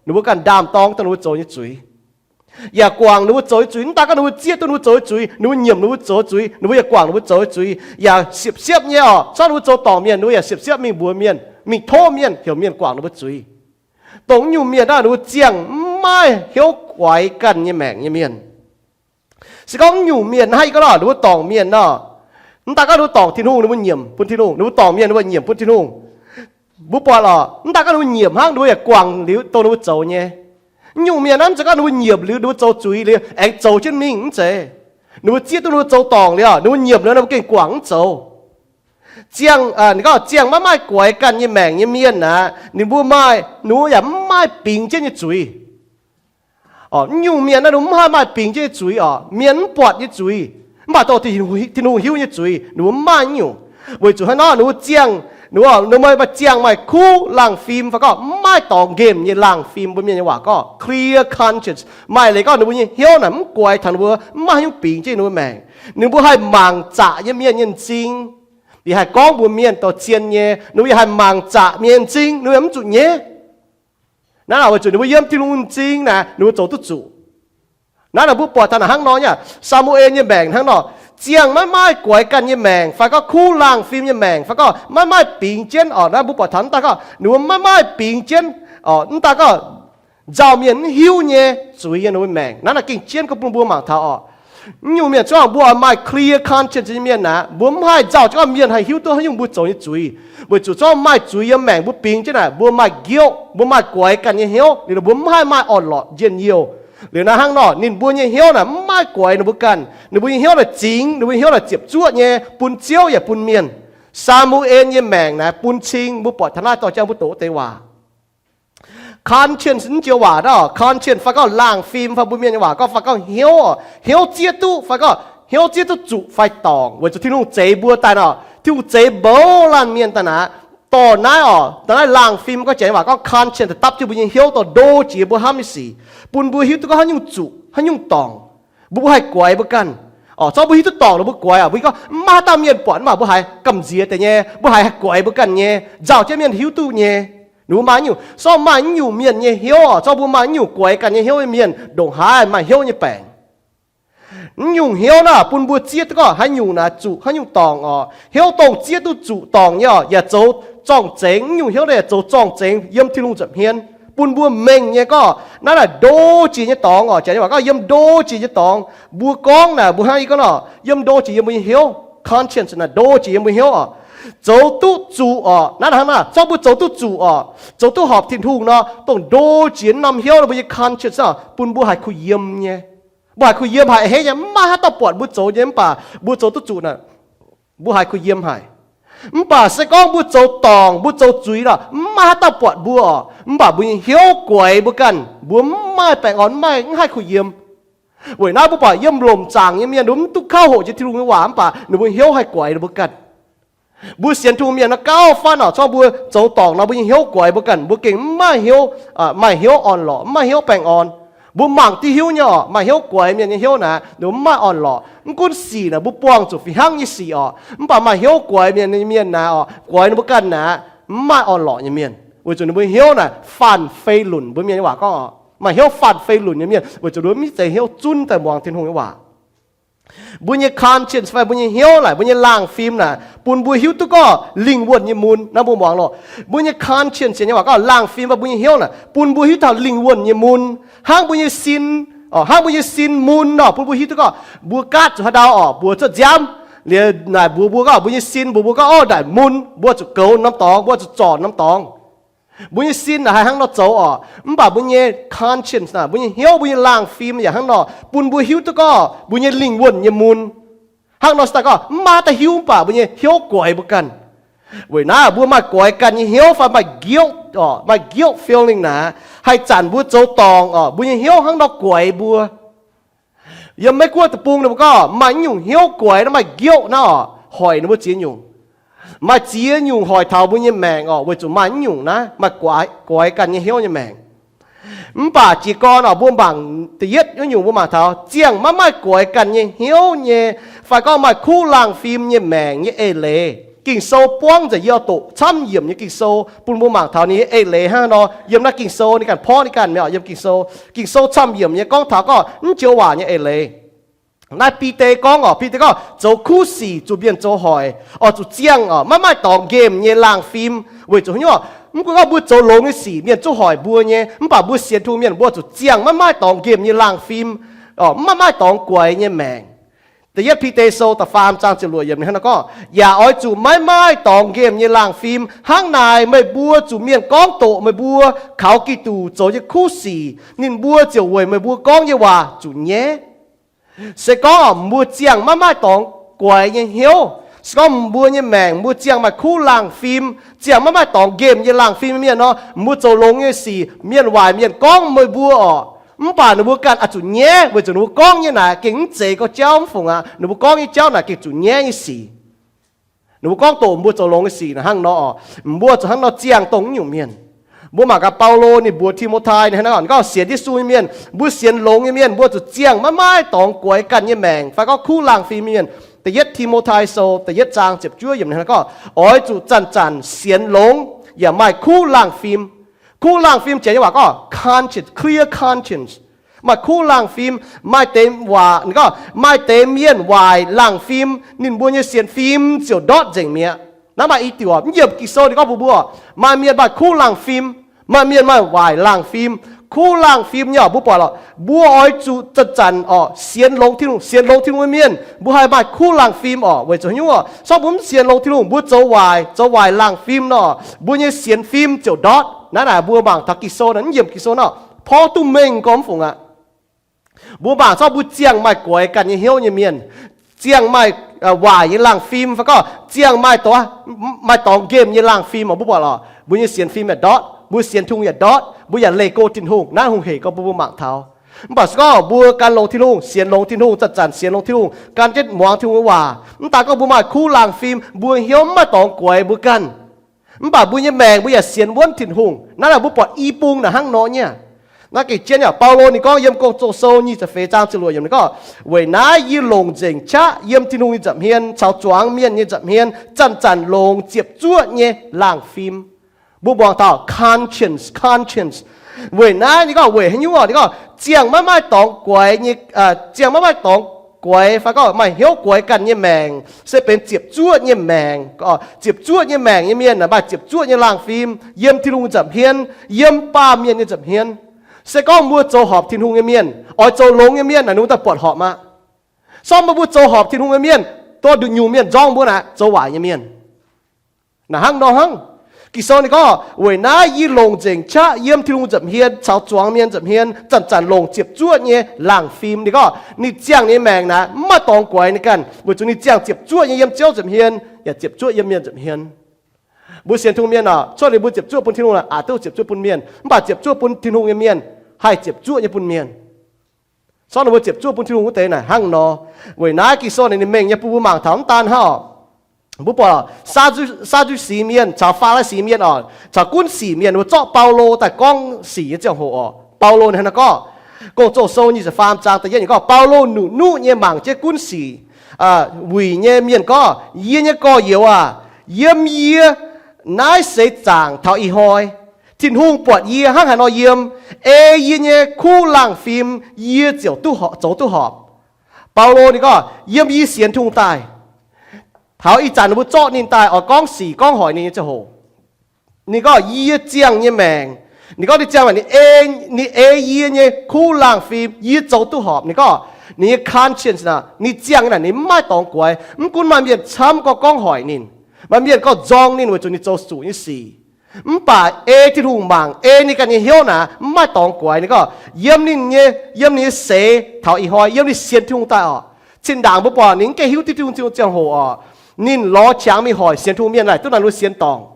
ninh mbuo ganh ndaam-dorng dongh ninh mbuo zoux nyei zuiz, yaac guangc ninh mbuo zoux nyei zuiz. Mv daaih gorngv ninh mbuo zieqv duqv ninh mbuo zoux nyei zuiz, ninh mbuo nyiemc ninh mbuo zoux nyei zuiz, ninh mbuo yaac guangc ninh mbuo zoux nyei zuiz, yaac siepv-siepv nyei orqc. Cuotv ninh mbuo zoux dorngc mienh, ninh mbuo yaac siepv-siepv mingh mbuox mienh, mingh tov mienh, heuc mienh guangc ninh mbuo zuiz. Dongh mv nyungc mienh naaic ninh mbuo ziangh mv maaih hnyouv guaix ganh nyei maengc nyei mienh. Se gorngv mv nyungc mienh naaiv, ih gorngv nor ninh mbuo dorngc mienh nor, mv daaih gorngv ninh mbuo dorngc Tin-Hungh ninh mbuo nyiemc bun Tin-Hungh, ninh mbuo dorngc mienh ninh mbuo nyiemc bun Tin-Hungh. Mbuo buatc lorqc, mv daaih gorngv ninh mbuo nyiemc hnangv, ninh mbuo yaac guangc liuz dongh ninh mbuo zoux nyei. Mv nyungc mienh naaiv mv zeiz gorngv ninh mbuo nyiemc liuz ninh mbuo zoux zuiz liuz aengx zoux jienv mingh, mv zeiz. Ninh mbuo zieqv duqv ninh mbuo zoux dorngc liuz, ninh mbuo nyiemc liuz ninh mbuo gengh guangc mv zoux. Ziangh, ninh gorngv ziangh maiv maaih guaix ganh nyei maengc nyei mienh aqv, ninh mbuo maaih, ninh mbuo yaac mv maaih bingx jienv nyei zuiz. Mv nyungc mienh naaiv ninh mbuo mv haih maaih bingx jienv nyei zuiz orqc, mienh mv buatc nyei zuiz, mv baac dongh Tin-Hungh hiuv nyei zuiz ninh mbuo mv maaih nyungc. Weic zuqc hnangv nor ninh mbuo ziangh, ninh mbuo maaih ziangh maaih kuv laangh fim fai gorngv mv maaih dorngx nqemh nyei laangh fim, mbuo mienh nyei waac gorngv clear conscience, maaih leiz gorngv ninh mbuo nyei hnyouv naaic mv guaix taux ninh mbuo, mv maaih haaix nyungc bingx jienv ninh mbuo maengc. Ninh mbuo haih mangc zaqc nyei mienh nyei m'zing, yaac haih gorngv mbuox mienh dorh zien nyei. Ninh mbuo yaac haih mangc zaqc mienh nyei m'zing, ninh mbuo yaac mv zuqc nyaiv. Naaiv weic zuqc ninh mbuo yiem Tin-Hungh m'zing naaic ninh mbuo zoux duqv zuqc. Naaiv naaic mbuo buatc taux naaic hnangv nor nyei, Saa^mu^en nyei maengc hnangv nor, ziangh maiv maaih guaix ganh nyei maengc fai gorngv kuv laangh fim nyei maengc fai gorngv maiv maaih bingx jienv orqc. Naaiv mbuo buatc taux mv daaih gorngv ninh mbuo maiv maaih bingx jienv orqc, mv daaih gorngv nzauh mienh mv hiuv nyei zuiz yiem ninh mbuo maengc. Naaiv naaic gengh jienv gorngv bun mbuo mangc taux orqc, mv nyungc mienh cuotv maaih clear conscience nyei mienh naaic, mbuo mv haih nzauh jienv gorngv mienh haih hiuv duqv haaix nyungc mbuo zoux nyei zuiz. Weic zuqc cuotv maaih zuiz yiem maengc mbuo bingx jienv naaic, mbuo maaih guilt, mbuo maaih guaix ganh nyei hnyouv liuz, mbuo mv haih maaih orn-lorqc njien-youh. Liuz naaiv hnangv nor ninh mbuo nyei hnyouv naaic mv maaih guaix ninh mbuo ganh. Ninh mbuo nyei hnyouv naaic zingx, ninh mbuo hnyouv naaic ziepc zuoqv nyei bun Ziouv yaac bun mienh. Saa^mu^en nyei maengc naaic bun cing, mbuo buatc taux naaiv dorh jangx mbuo doqc deix waac conscience, mv joux waac naaiv conscience fai gorngv laangh fim fai mbuo mienh nyei waac gorngv fai gorngv hnyouv, hnyouv zieqv duqv fai gorngv hnyouv zieqv duqv zuqc fai dorngc. Weic zuqc Tin-Hungh zeix mbuo daaih nor, Tin-Hungh zeix mbuo laanh mienh daaih naaic, dorh naaiv orqc, dorh naaiv laangh fim gorngv janx nyei waac gorngv conscience dapv jienv mbuo nyei hnyouv dorh ndo jiex mbuo hnamv nyei sic, bun mbuo hiuv duqv gorngv haaix nyungc zuqc, haaix nyungc dorngc. Mbuo, mbuo haih guaix mbuo ganh orqc. Corc mbuo hiuv duqv dorngc liuz mbuo guaix orqc, mbuo gorngv mv maaih haaix dauh mienh buatc, mv baac mbuo haiz gamh nziex deix nyei, mbuo haiz haih guaix mbuo ganh nyei, nzauh jienv mienh hiuv duqv nyei. Ninh mbuo maaih nyungc, corc maaih nyungc mienh nyei hnyouv orqc, corc mbuo maaih nyungc guaix ganh nyei hnyouv nyei mienh ndongc haaix maaih hnyouv nyei baengc. Mv nyungc hnyouv naaic bun mbuo zieqv duqv gorngv haaix nyungc naaic zuqc, haaix nyungc dorngc orqc. Hnyouv dongh zieqv duqv zuqc dorngc nyei orqc, yaac zoux zorng-zengx. Mv nyungc hnyouv naaic yaac zoux zorng-zengx yiem Tin-Hungh nza'hmien, bun mbuo mengh nyei gorngv naaiv naaic ndo jiex nyei dorngx orqc. Janx nyei waac gorngv yiem ndo jiex nyei dorngx. Mbuo gorngv naaic mbuo hnangv yie gorngv nor, yiem ndo jiex yiem mbuo nyei hnyouv. Conscience naaic ndo jiex yiem mbuo hnyouv orqc. Zoux duqv zuqc orqc. Naaiv hnangv naaic, corc mbuo zoux duqv zuqc orqc, zoux duqv horpc Tin-Hungh nor, dongh ndo jiex norm hnyouv naaic mbuo nyei conscience orqc, bun mbuo haiz kuh yiem nyei. Mbuo haiz kuh yiem haic a'hneiv nyei, mv maaih haaix dauh buatc mbuo zoux nyei, mv baac mbuo zoux duqv zuqc naaic, mbuo haiz kuh yiem haic. Mv baac se gorngv mbuo zoux dorngc, mbuo zoux zuiz nor, mv maaih haaix dauh buatc mbuo orqc, mv baac mbuo nyei hnyouv guaix mbuo ganh, mbuo mv maaih baengh orn, mv maaih, mv haih kuh yiem. Weic naaiv mbuo buatc yiem lomc zaangc nyei mienh, ninh mbuo mv duqv kauv hoqc jiex Tin-Hungh nyei waac, mv baac ninh mbuo hnyouv haih guaix ninh mbuo ganh. Mbuo sienx Tin-Hungh mienh nor gauh fatv orqc, corc mbuo zoux dorngc nor mbuo nyei hnyouv guaix mbuo ganh, mbuo gengh mv maaih hnyouv, maaih hnyouv orn-lorqc, mv maaih hnyouv baengh orn. Mbuo mangc diuh hiuv nyei orqc, maaih hnyouv guaix mienh nyei hnyouv naaic, ninh mbuo mv maaih orn-lorqc. Mv gunv sic naaic mbuo buangh zuqc fih hnangv nyei sic orqc, mv baac maaih hnyouv guaix mienh nyei mienh naaic orqc, guaix ninh mbuo ganh naaic, mv maaih orn-lorqc nyei mienh, weic zuqc ninh mbuo hnyouv naaic faanh fei lunc. Mbuo mienh nyei waac gorngv orqc, maaih hnyouv faanh fei lunc nyei mienh, weic zuqc ninh mbuo mv zeiz hnyouv zunv daaih muangx Tin-Hungh nyei waac. Mbuo nyei conscience fai mbuo nyei hnyouv naaic, mbuo nyei laangh fim naaic, bun mbuo hiuv duqv gorngv lingh wuonh nyei mun. Naaiv mbuo muangx loh, mbuo nyei conscience nyei waac gorngv laangh fim fai mbuo nyei hnyouv naaic, bun mbuo hiuv taux lingh wuonh nyei mun. Hnangv mbuo nyei sin, hnangv mbuo nyei sin mun nor, bun mbuo hiuv duqv gorngv mbuo gaatv zuqc haaix ndau orqc, mbuox cuotv nziaamv, Liuz naaic mbuox mbuo gorngv mbuo nyei sin, mbuox mbuo gorngv, orv, naaic mun, mbuo zuqc goux norm dorngx, mbuo zuqc zorc norm dorngx. Mbuo nyei sin naaic haih hnangv nor zoux orqc. Mv baac mbuo nyei conscience naaic, mbuo nyei hnyouv, mbuo nyei laangh fim yaac hnangv nor bun mbuo hiuv duqv gorngv mbuo nyei lingh wuonh nyei mun. Hnangv nor se daaih gorngv mv maaih daaih hiuv, mv baac mbuo nyei hnyouv guaix mbuo ganh. Weic naaiv mbuo maaih guaix ganh nyei hnyouv fai maaih guilt orqc, maaih guilt feeling naaic, haih zanc mbuo zoux dorngc orqc, mbuo nyei hnyouv hnangv nor guaix mbuo. Yiem Meiv Guoqv deic-bung ninh mbuo gorngv maaih nyungc hnyouv guaix naaiv, maaih guilt naaiv orqc, hoic ninh mbuo ziex nyungc. Maaih ziex nyungc hoic taux mbuo nyei maengc orqc, weic zuqc maaih nyungc naaiv maaih guaix ganh nyei hnyouv nyei maengc. Mv baac jiez gorn orqc, mbuo mangc da'yietv nyungc, mbuo mangc taux ziangh maiv maaih guaix ganh nyei hnyouv nyei, fai gorngv maaih kuv laangh fim nyei maengc nyei eix leiz. Ging-Sou buangv nzengc, yie oix doqc camv yiemc nyei Ging-Sou bun mbuo mangc taux ninh nyei eix leiz hnangv haaix nor. Yiem naaiv Ging-Sou ninh ganh porv ninh ganh mi'aqv. Yiem Ging-Sou, Ging-Sou camv yiemc nyei gorngv taux gorngv mv joux waac nyei eix leiz. Naaiv Bide gorngv orqc, Bide gorngv zoux kuv sic zuqc mienh zoux hoic, oix zuqc ziangh orqc maiv maaih dorngx nqemh nyei laangh fim. Weic zuqc haaix nyungc? Mv gunv gorngv mbuo zoux longx nyei sic mienh zungv hoic mbuo nyei, mv baac mbuo sienx Tin-Hungh mienh mbuo zuqc ziangh maiv maaih dorngx nqemh nyei laangh fim, maiv maaih dorngx guaix nyei maengc. Da'yietv Bide Sou da'faam zaang ziepc luoqc yiemc ninh hnangv nor gorngv, yaac oix zuqc maiv maaih dorngx nqemh nyei laangh fim. Hnangv naaic meih mbuo zuqc mienh gorngv doqc meih mbuo kaux Giduc zoux nyei kuv sic, ninh mbuo ziouc weic meih mbuo gorngv nyei waac zuqc nyaiv. Se gorngv mbuo ziangh maiv maaih dorngx guaix nyei hnyouv, se gorngv mbuo nyei maengc mbuo ziangh maaih kuv laangh fim, ziangh maiv maaih dorngx nqemh nyei laangh fim nyei mienh nor, mbuo zoux longx nyei sic, mienh waaic mienh gorngv meih mbuo orqc, mv baac ninh mbuo ganh oix zuqc nyaiv, weic zuqc ninh mbuo gorngv nyei naaic gengh mv zeiz gorngv jauv, mv fungc aqv. Ninh mbuo gorngv nyei jauv naaic gengh zuqc nyaiv nyei sic. Ninh mbuo gorngv doqc mbuo zoux longx nyei sic naaic hnangv nor orqc, mbuo zuqc hnangv nor ziangh dongh nyungc mienh. Mbuo mangc gaax Baulo ninh mbuox Ti^mo^tai ninh hnangv nor, ninh gorngv sienx Yesu nyei mienh, mbuo sienx longx nyei mienh, mbuo zuqc ziangh maiv maaih dorngx guaix ganh nyei maengc fai gorngv kuv laangh fim nyei mienh. Da'yietv Ti^mo^tai Sou da'yietv zaang ziepc juov yiemc ninh hnangv nor gorngv, oix zuqc zanc-zanc sienx longx yaac maaih kuv laangh fim. Kuv laangh fim jiex nyei waac gorngv conscience, clear conscience. Maaih kuv laangh fim, maaih deix waac, ninh gorngv maaih deix mienh waaic laangh fim, ninh mbuo nyei sienx fim ziouc ndortv nzengc mi'aqv. Naaiv maaih i diuc mv yiemc Ging-Sou ninh gorngv mbuox mbuo, maaih mienh maaih kuv laangh fim, maaih mienh maaih waaic laangh fim. Kuv laangh fim nyei orqc, mbuo buatc lorqc, mbuo oix zuqc zanc-zanc orqc sienx longx Tin-Hungh. Sienx longx Tin-Hungh nyei mienh mbuo haih maaih kuv laangh fim orqc. Weic zuqc haaix nyungc orqc? Se gorngv mbuo mv sienx longx Tin-Hungh, mbuo zoux waaic, zoux waaic laangh fim nor, mbuo nyei sienx fim ziouc ndortv. Naaiv naaic mbuo mangc taux Ging-Sou naaic, mv yiemc Ging-Sou nor, porv duqv mengh gorngv mv fungc aqv. Mbuo mangc se gorngv mbuo ziangh maaih guaix ganh nyei hnyouv nyei mienh, ziangh maaih waaic nyei laangh fim fai gorngv ziangh maaih dorngx, maaih dorngx nqemh nyei laangh fim orqc, mbuo buatc lorqc, mbuo nyei sienx fim yaac ndortv, mbuo sienx Tin-Hungh yaac ndortv, mbuo yaac leih go Tin-Hungh. Naaiv hungh hec gorngv mbuo mbuo mangc taux. Mv baac se gorngv mbuo gan longx Tin-Hungh, sienx longx Tin-Hungh, zanc-zanc sienx longx Tin-Hungh, gan jienv muangx Tin-Hungh nyei waac, mv daaih gorngv mbuo maaih kuv laangh fim, mbuo hnyouv mv maaih dorngx guaix mbuo ganh. Mv baac mbuo nyei maengc mbuo yaac sienx wuonv Tin-Hungh. Naaiv naaic mbuo buatc i bung naaic hnangv nor nyei. Naaiv gengh jienv yaac Baulo ninh gorngv yiem Gong-Zoh Sou nyic ziepc feix zaang ziepc luoqc yiemc ninh gorngv, weic naaiv yie longc nzengc qaqv yiem Tin-Hungh nyei nza'hmien caux zuangx mienh nyei nza'hmien zanc-zanc longc ziepc zuoqv nyei laangh fim. Mbuo muangx taux conscience, conscience. Weic naaiv ninh gorngv weic haaix nyungc orqc? Ninh gorngv ziangh maiv maaih dorngx guaix nyei, ziangh maiv maaih dorngx guaix fai gorngv maaih hnyouv guaix ganh nyei maengc se benx ziepc zuoqv nyei maengc. Ziepc zuoqv nyei maengc nyei mienh maaih ziepc zuoqv nyei laangh fim yiem Tin-Hungh nza'hmien, yiem baamh mienh nyei nza'hmien. Se gorngv mbuo zoux horpc Tin-Hungh nyei mienh, oix zoux longx nyei mienh naaic, ninh mbuo daaih buatc horpc aqv. Se gorngv mbuo zoux horpc Tin-Hungh nyei mienh, dorh nduqc nyungc mienh nzorng mbuo naaic, zoux waaic nyei mienh. Naaic hnangv nor hnangv. Ging-Sou ninh gorngv, weic naaiv yie longc nzengc qaqv yiem Tin-Hungh nza'hmien caux zuangx mienh nza'hmien zanc-zanc longc ziepc zuoqv nyei laangh fim. Ninh gorngv ninh ziangh nyei maengc naaic mv maaih dorngx guaix ninh ganh, weic zuqc ninh ziangh ziepc zuoqv nyei yiem Ziouv nza'hmien yaac ziepc zuoqv yiem mienh nza'hmien. Mbuo sienx Tin-Hungh mienh orqc, cuotv liuz mbuo ziepc zuoqv bun Tin-Hungh aqc duqv ziepc zuoqv bun mienh, mv baac ziepc zuoqv bun Tin-Hungh nyei mienh haih ziepc zuoqv nyei bun mienh. Se gorngv ninh mbuo ziepc zuoqv bun Tin-Hungh wuov deix naaic hnangv nor. Weic naaiv Ging-Sou naaic ninh mengh nyei bun mbuo mangc taux mv daan hnangv. Mbuo buatc Saa^ndu^si mienh caux Faa^li^si mienh orqc, caux gunv sic mienh mbuo zorqv Baulo daaih gorngv sic nyei ziangh hoc orqc, Baulo ninh hnangv naaiv gorngv, Gong-Zoh Sou nyic ziepc faam zaang da'yietv ninh gorngv, Baulo nuqv-nuqv nyei mangc jienv gunv sic wuic nyei mienh gorngv, yie nyei gorx-youz aac, yiem yie naaiv seix zaangc taux ih hnoi, Tin-Hungh buatc yie hnangv haaix nor yiem, ei yie nyei kuv laangh fim, yie ziouc duqv, zoux duqv horpc. Baulo ninh gorngv yiem yie sienx Tin-Hungh daaih, taux ih zanc mbuo zorqv ninh daaih oix gorngv sic gorngv hoic ninh nyei ziangh hoc, ninh gorngv yie ziangh nyei maengc, ninh gorngv ninh ziangh maengc, ninh ei yie nyei kuv laangh fim, yie zoux duqv horpc. Ninh gorngv Ninh nyei conscience naaic, ninh ziangh nyei naaic ninh mv maaih dorngx guaix. Mv gunv maaih mienh camv gorngv, gorngv hoic ninh, maaih mienh gorngv nzorng ninh weic zuqc ninh zoux zuqc nyei sic, mv baac ei Tin-Hungh mangc, ei ninh ganh nyei hnyouv naaic mv maaih dorngx guaix. Ninh gorngv yiem ninh nyei, yiem ninh nyei seix taux ih hnoi, yiem ninh sienx Tin-Hungh daaih orqc, zinh ndaangc mbuo buatc ninh mv gaengh hiuv duqv Tin-Hungh, Tin-Hungh ziangh hoc orqc, ninh lorz qangx mingh hoic sienx Tin-Hungh mienh naaic duqv naaiv lui sienx dorngc.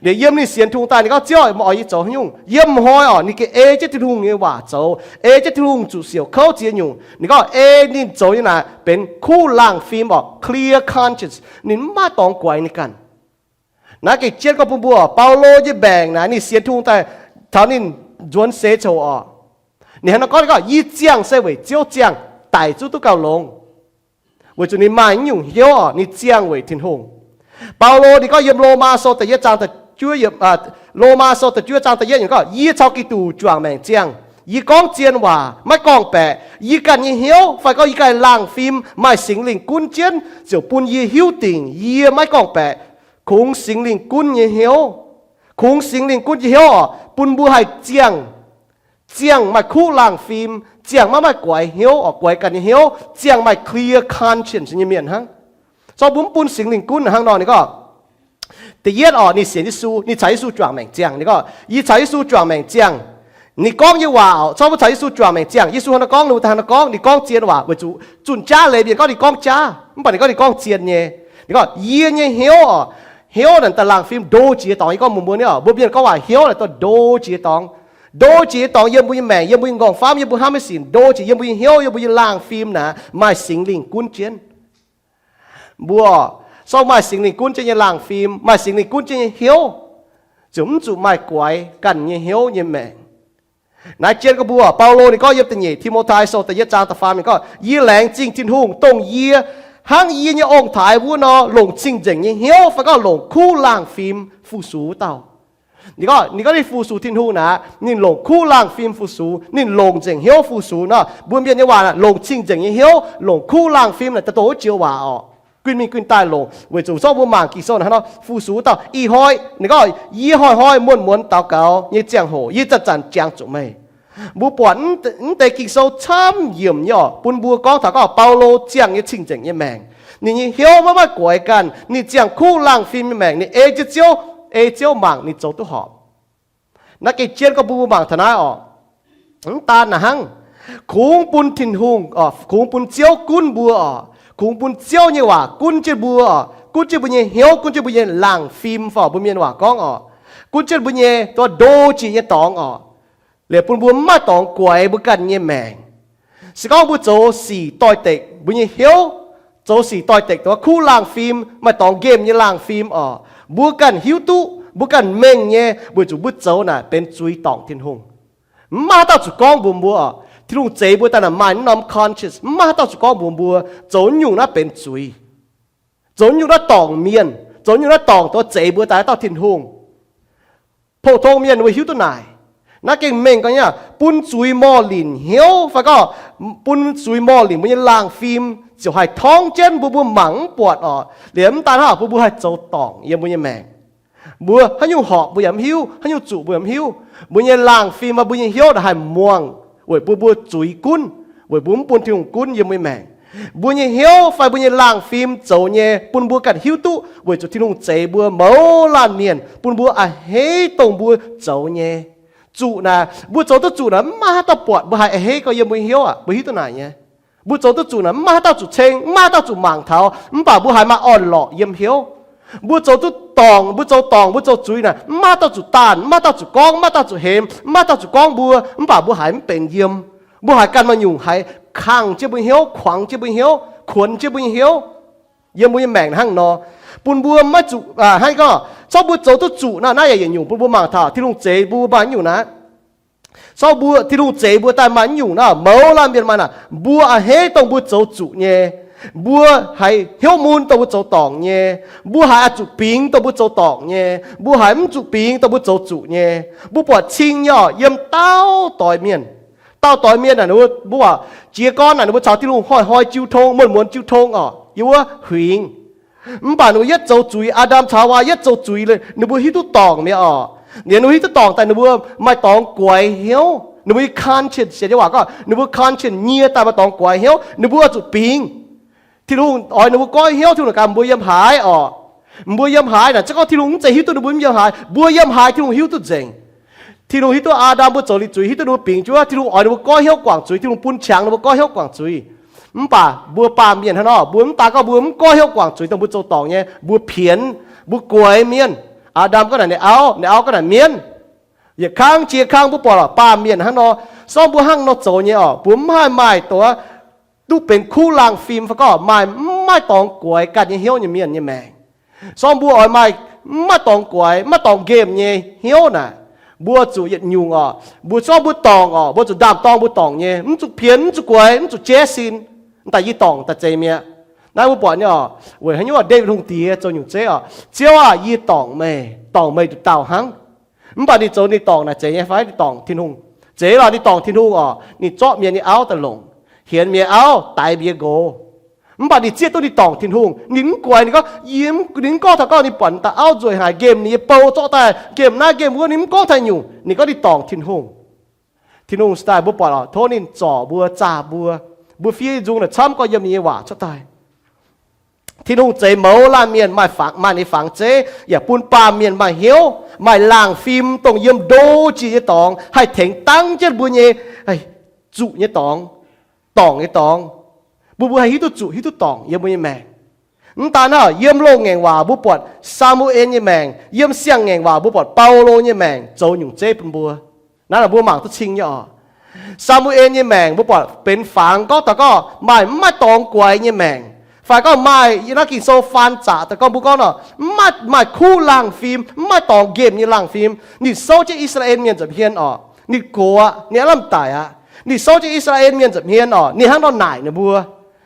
Liuz yiem ninh sienx Tin-Hungh daaih ninh gorngv, Ziouv, meih oix yie zoux haaix nyungc? Yiem hnoi orqc ninh gengh ei jienv Tin-Hungh nyei waac zoux, ei jienv Tin-Hungh zuqc siouc kouv ziex nyungc. Ninh gorngv ei ninh zoux nyei naaic benx kuv laangh fim orqc, clear conscience, ninh mv maaih dorngx guaix ninh ganh. Naaiv gengh jienv gorngv bun mbuo, Baulo nyei maengc naaic ninh sienx Tin-Hungh daaih, taux ninh nzuonx seix coc orqc, ninh hnangv nor gorngv, ninh gorngv, Yie ziangh se weic Ziouv ziangh, daic zungv duqv gauh longx. Weic zuqc ninh maaih nyungc hnyouv orqc, ninh ziangh weic Tin-Hungh. Baulo ninh gorngv yiem Lomaa Sou da'yietv zaang, Lomaa Sou da'juov zaang da'yietv yiemc gorngv, Yie caux Giduc juangc maengc ziangh. Yie gorngv zien waac, maiv gorngv-baeqc. Yie ganh nyei hnyouv fai gorngv yie ganh laangh fim maaih Singx Lingh gunv jienv ziouc bun yie hiuv dingc yie maiv gorngv-baeqc. Kungx Singx Lingh gunv nyei hnyouv, kungx Singx Lingh gunv nyei hnyouv orqc, bun mbuo haih ziangh, ziangh maaih kuv laangh fim, ziangh maiv maaih guaix hnyouv orqc, guaix ganh nyei hnyouv, ziangh maaih clear conscience nyei mienh hnangv. Zorqv mbuo mv bun Singx Lingh gunv hnangv nor, ninh gorngv, da'yietv orqc, ninh sienx Yesu, ninh caux Yesu juangc maengc ziangh. Ninh gorngv, Yie caux Yesu juangc maengc ziangh. Ninh gorngv nyei waac orqc, zorqv mbuo caux Yesu juangc maengc ziangh, Yesu hnangv nor gorngv, ninh mbuo hnangv nor gorngv, ninh gorngv zien waac weic zuqc zunh jaav leiz mienh gorngv ninh gorngv jaav, mv baac ninh gorngv ninh gorngv zien nyei. Ninh gorngv, Yie nyei hnyouv orqc, hnyouv naaic daaih laangh fim ndo jiex dorngx. Yie gorngv mbuox mbuo nyei orqc, mbuo mienh gorngv waac hnyouv naaic daaih ndo jiex dorngx. Ndo jiex dorngx yiem mbuo nyei maengc, yiem mbuo nyei nqorngv-famv, yiem mbuo hnamv nyei sic, ndo jiex yiem mbuo nyei hnyouv, yiem mbuo nyei laangh fim naaic maaih Singx Lingh gunv jienv. Mbuo, sorng maaih Singx Lingh gunv jienv nyei laangh fim, maaih Singx Lingh gunv jienv nyei hnyouv, ziouc mv zuqc maaih guaix ganh nyei hnyouv nyei maengc. Naaiv jienv gorngv mbuo, Baulo ninh gorngv yiem da'nyeic Ti^mo^tai Sou da'yietv zaang da'faam ninh gorngv, Yie laengz zingh Tin-Hungh, dongh yie hnangv yie nyei ong-taaix wuov nor longc cing-nzengc nyei hnyouv fai gorngv longc kuv laangh fim fu-sux wuov dauh. Ninh gorngv, ninh gorngv ninh fu-sux Tin-Hungh naaic, ninh longc kuv laangh fim fu-sux, ninh longc nzengc hnyouv fu-sux nor. Mbuo mienh nyei waac longc cing-nzengc nyei hnyouv, longc kuv laangh fim naaic daaih dongh wuov joux waac orqc. Guinh mingh guinh daaih longc, weic zuqc zorqv mbuo mangc Ging-Sou naaic hnangv nor, fu-sux wuov dauh. Ih hnoi ninh gorngv, Yie hnoi-hnoi muonz-muonz daux gaux nyei ziangh hoc yie zanc-zanc jangx zuqc meih. Mbuo buatc mv deix Ging-Sou camv yiemc nyei orqc, bun mbuo gorngv taux gorngv Baulo ziangh nyei cing-nzengc nyei maengc. Ninh nyei hnyouv maiv maaih guaix ganh, ninh ziangh kuv laangh fim nyei maengc, ninh ei jienv Ziouv, ei Ziouv mangc ninh zoux duqv horpc. Naaiv gengh jienv gorngv bun mbuo mangc taux naaiv orqc. Mv daan naaic hnangv, kungx bun Tin-Hungh, kungx bun Ziouv gunv mbuo orqc, kungx bun Ziouv nyei waac gunv jienv mbuo orqc, gunv jienv mbuo nyei hnyouv, gunv jienv mbuo nyei laangh fim, fai mbuo mienh waac gorngv orqc, gunv jienv mbuo nyei dongh ndo jiex nyei dorngx orqc, liuz bun mbuo mv maaih dorngx guaix mbuo ganh nyei maengc. Se gorngv mbuo zoux sic doix-dekc mbuo nyei hnyouv, zoux sic doix-dekc dongh kuv laangh fim, maaih dorngx nqemh nyei laangh fim orqc, mbuo ganh hiuv duqv, mbuo ganh mengh nyei, weic zuqc mbuo zoux naaic benx zuiz dorngc Tin-Hungh. Mv maaih haaix dauh zuqc gorngv mbuox mbuo orqc, Tin-Hungh zeix mbuo daaih naaic maaih norm conscience, mv maaih haaix dauh zuqc gorngv mbuox mbuo zoux nyungc naaiv benx zuiz, zoux nyungc naaiv dorngc mienh, zoux nyungc naaiv dorngc dongh zeix mbuo daaih dauh Tin-Hungh. Pou-tong mienh ninh mbuo hiuv duqv naaic. Naaiv gengh mengh gorngv nyei, bun zuiz morh linc hnyouv fai gorngv bun zuiz morh linc mbuo nyei laangh fim ziouc haih torngv jienv mbuo, mbuo mangc mv buatc orqc. Liuz mv daan hnangv, mbuo mbuo haih zoux dorngc yiem mbuo nyei maengc. Mbuo haaix nyungc horpc mbuo yaac mv hiuv, haaix nyungc zuqc mbuo yaac mv hiuv. Mbuo nyei laangh fim fai mbuo nyei hnyouv naaic haih muangx weic bun mbuo zuiz gunv, weic mbuo mv bun Tin-Hungh gunv yiem mbuo nyei maengc. Mbuo nyei hnyouv fai mbuo nyei laangh fim zoux nyei bun mbuo ganh hiuv duqv weic zuqc Tin-Hungh zeix mbuo mouz laanh mienh, bun mbuo a'hneiv dongh mbuo zoux nyei. Zuqc naaic, mbuo zoux duqv zuqc naaic mv maaih haaix dauh buatc mbuo haih a'hneiv gorx yiem mbuo nyei hnyouv aac. Mbuo hiuv duqv naaic nyei. Mbuo zoux duqv zuqc naaic mv maaih haaix dauh zuqc ceng, mv maaih haaix dauh zuqc mangc taux, mv baac mbuo haiz maaih orn-lorqc yiem hnyouv. Mbuo zoux duqv dorngc, mbuo zoux dorngc, mbuo zoux zuiz naaic mv maaih haaix dauh zuqc daanh, mv maaih haaix dauh zuqc gorngv, mv maaih haaix dauh zuqc hemx, mv maaih haaix dauh zuqc gorngv mbuo, mv baac mbuo haiz mv benx yiem. Mbuo haiz ganh maaih nyungc haiz kangh jienv mbuo nyei hnyouv, kuangx jienv mbuo nyei hnyouv, kuonx jienv mbuo nyei hnyouv. Yiem mbuo nyei maengc hnangv nor, bun mbuo maiv zuqc hnangv gorngv, corc mbuo zoux duqv zuqc naaic, naaiv yaac yietc nyungc bun mbuo mangc taux Tin-Hungh zeix mbuo maaih nyungc naaic. Corc mbuo, Tin-Hungh zeix mbuo daaih maaih nyungc naaic, mouz laanh mienh maaih naaic, mbuo a'hneiv dongh mbuo zoux zuqc nyei. Mbuo haiz hnyouv mun dongh mbuo zoux dorngc nyei. Mbuo haiz oix zuqc bingx dongh mbuo zoux dorngc nyei. Mbuo haiz mv zuqc bingx dongh mbuo zoux zuqc nyei. Mbuo buatc cing nyei orqc, yiem dauh doix mienh. Dauh doix mienh naaic, ninh mbuo, mbuo jiex gorn naaic ninh mbuo caux Tin-Hungh hnoi-hnoi jiu tong, muonz-muonz jiu tong orqc, yiem wuov huingx. Mv baac ninh mbuo yietv zoux zuiz, Aa^ndam caux Haawaa yietv zoux zuiz, ninh mbuo hiuv duqv dorngc mi'aqv orqc. Liuz ninh mbuo hiuv duqv dorngc daaih ninh mbuo maaih dorngx guaix hnyouv. Ninh mbuo nyei conscience, sienx nyei waac gorngv, ninh mbuo conscience nyie daaih maaih dorngx guaix hnyouv, ninh mbuo zuqc bingx. Tin-Hungh oix ninh mbuo goiv hnyouv, Tin-Hungh gaax mbuo yiem haaix orqc? Mbuo yiem haaix naaic, se gorngv Tin-Hungh mv zeiz hiuv duqv ninh mbuo yiem haaix, mbuo yiem haaix Tin-Hungh hiuv duqv nzengc. Tin-Hungh hiuv duqv Aa^ndam mbuo zoux liuz zuiz, hiuv duqv ninh mbuo bingx jienv wuov, Tin-Hungh oix ninh mbuo goiv hnyouv guangc zuiz, Tin-Hungh bun qangx ninh mbuo goiv hnyouv guangc zuiz. Mv baac mbuo baamh mienh hnangv nor, mbuo mv daan gorngv mbuo mv goiv hnyouv guangc zuiz dongh mbuo zoux dorngc nyei, mbuo pienx, mbuo guaix mienh. Aa^ndam gorngv naaic ninh auv, ninh auv gorngv naaic mienh. Yietc kangv jiex kangv mbuo buatc lorqc, baamh mienh hnangv nor, se gorngv mbuo hnangv nor zoux nyei orqc, mbuo mv haih maaih dongh duqv benx kuv laangh fim fai gorngv maaih mv maaih dorngx guaix ganh nyei hnyouv nyei mienh nyei maengc. Se gorngv mbuo oix maaih mv maaih dorngx guaix, mv maaih dorngx nqemh nyei hnyouv naaic, mbuo zuqc yietc nyungc orqc, mbuo se gorngv mbuo dorngc orqc, mbuo zuqc ndaam-dorng mbuo dorngc nyei, mv zuqc pienx, mv zuqc guaix, mv zuqc jaiv sin. Daaih yie dorngc daaih zeiz mi'aqv. Naaiv mbuo buatc nyei orqc, weic haaix nyungc Ndaawitv Hungh diex zoux nyungc zeiv orqc, Ziouv aah! Yie dorngc meih, dorngc meih nduqc dauh hnangv. Mv baac ninh zoux ninh dorngc naaic zeiz nyei fai? Ninh dorngc Tin-Hungh. Zeiz lorqc, ninh dorngc Tin-Hungh orqc, ninh zorqv mienh nyei auv daaih longc, hienx mienh auv, daix mienh nqox. Mv baac ninh zieqv duqv ninh dorngc Tin-Hungh. Ninh mv guaix, ninh gorngv, ninh mv gorngv taux gorngv ninh buatc daaih auv nzueic haic, nqemh ninh nyei bou zorqv daaih, nqemh naaiv nqemh wuov, ninh mv gorngv taux nyungc. Ninh gorngv ninh dorngc Tin-Hungh. Tin-Hungh daaih mbuo buatc lorqc, tov ninh zorc mbuo, zaah mbuo. Mbuo fiev nzung naaic camv gorngv yiem ninh nyei waac cuotv daaih. Tin-Hungh zeix mouz laanh mienh maaih fangx, maaih ninh fangx zeiv, yaac bun baamh mienh maaih hnyouv, maaih laangh fim dongh yiem ndo jiex nyei dorngx haih tengx dangv jienv mbuo nyei zuqc nyei dorngx, dorngc nyei dorngx. Mbuo, mbuo haih hiuv duqv zuqc, hiuv duqv dorngc yiem mbuo nyei maengc. Mv daan naaiv, yiem loz-ngaengc waac mbuo buatc Saa^mu^en nyei maengc, yiem siang-ngaengc waac mbuo buatc Baulo nyei maengc zoux nyungc zeiv bun mbuo. Naaiv mbuo mangc duqv cing nyei orqc. Saa^mu^en nyei maengc mbuo buatc benx fangx gorngv taux gorngv maaih mv maaih dorngx guaix nyei maengc, fai gorngv maaih naaiv Ging-Sou faan zaqc daaih gorngv mbuo gorngv nor, mv maaih, maaih kuv laangh fim, mv maaih dorngx nqemh nyei laangh fim. Ninh souv jienv I^saa^laa^en Mienh nza'hmien orqc, ninh gox, ninh aav lamh daic aqv. Ninh souv jienv I^saa^laa^en Mienh nza'hmien orqc, ninh hnangv nor naaic ninh mbuo.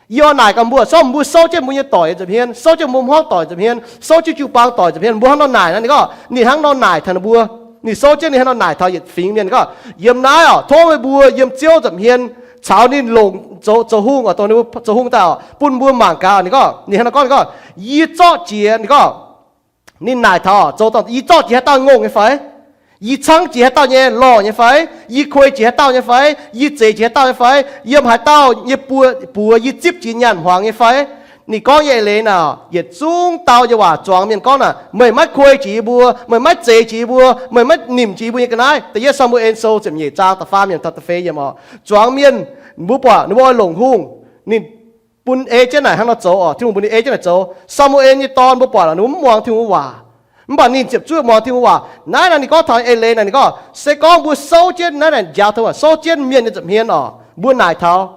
Yie oix naaic gaax mbuo, se gorngv mbuo souv jienv mbuo nyei doic nza'hmien, souv jienv mbuo hmuangv doic nza'hmien, souv jienv jiu-baang doic nza'hmien, mbuo hnangv nor naaic naaiv, ninh gorngv ninh hnangv nor naaic taux ninh mbuo. Ninh souv jienv ninh hnangv nor naaic taux yietc fingx mienh gorngv, yiem naaiv orqc, tov meih mbuo yiem Ziouv nza'hmien caux ninh longc zoux, zoux hungh orqc, dongh ninh mbuo zoux hungh daaih orqc, bun mbuo mangc gaax. Ninh gorngv, ninh hnangv nor gorngv, ninh gorngv, yie zorqv jiex, ninh gorngv, ninh naaic taux orqc, zoux dongh yie zorqv jiex haaix dauh ngongh nyei fai? Yie caangv jiex haaix dauh nyei lorh nyei fai? Yie kuei jiex haaix dauh nyei fai? Yie zeix jiex haaix dauh nyei fai? Yiem haaix dauh nyei buoz, buoz yie zipv jiex nyaanh hmuangx nyei fai? Ninh gorngv nyei eix leiz naaic, yietc zungv dau nyei waac zuangx mienh gorngv naaic, meih maiv kuei jiex yie mbuo, meih maiv zeix jiex yie mbuo, meih maiv nimc jiex yie mbuo nyei ga'naaiv. Da'yietv Saa^mu^en Sou ziepc nyeic zaang da'faam yiemc taux da'feix yiemc orqc. Zuangx mienh, mbuo buatc ninh mbuo oix longc hungh, ninh bun ei jienv naaic hnangv nor zoux orqc. Tin-Hungh bun ninh ei jienv naaic zoux. Saa^mu^en nyei dorn mbuo buatc lorqc, ninh mbuo mv muangx Tin-Hungh waac. Mv baac ninh ziepc zuoqv muangx Tin-Hungh waac. Naaiv naaic ninh gorngv taux eix leiz naaic, ninh gorngv, se gorngv mbuo souv jienv naaiv naaic njaaux taux, souv jienv mienh nyei nza'hmien orqc, mbuo naaic taux,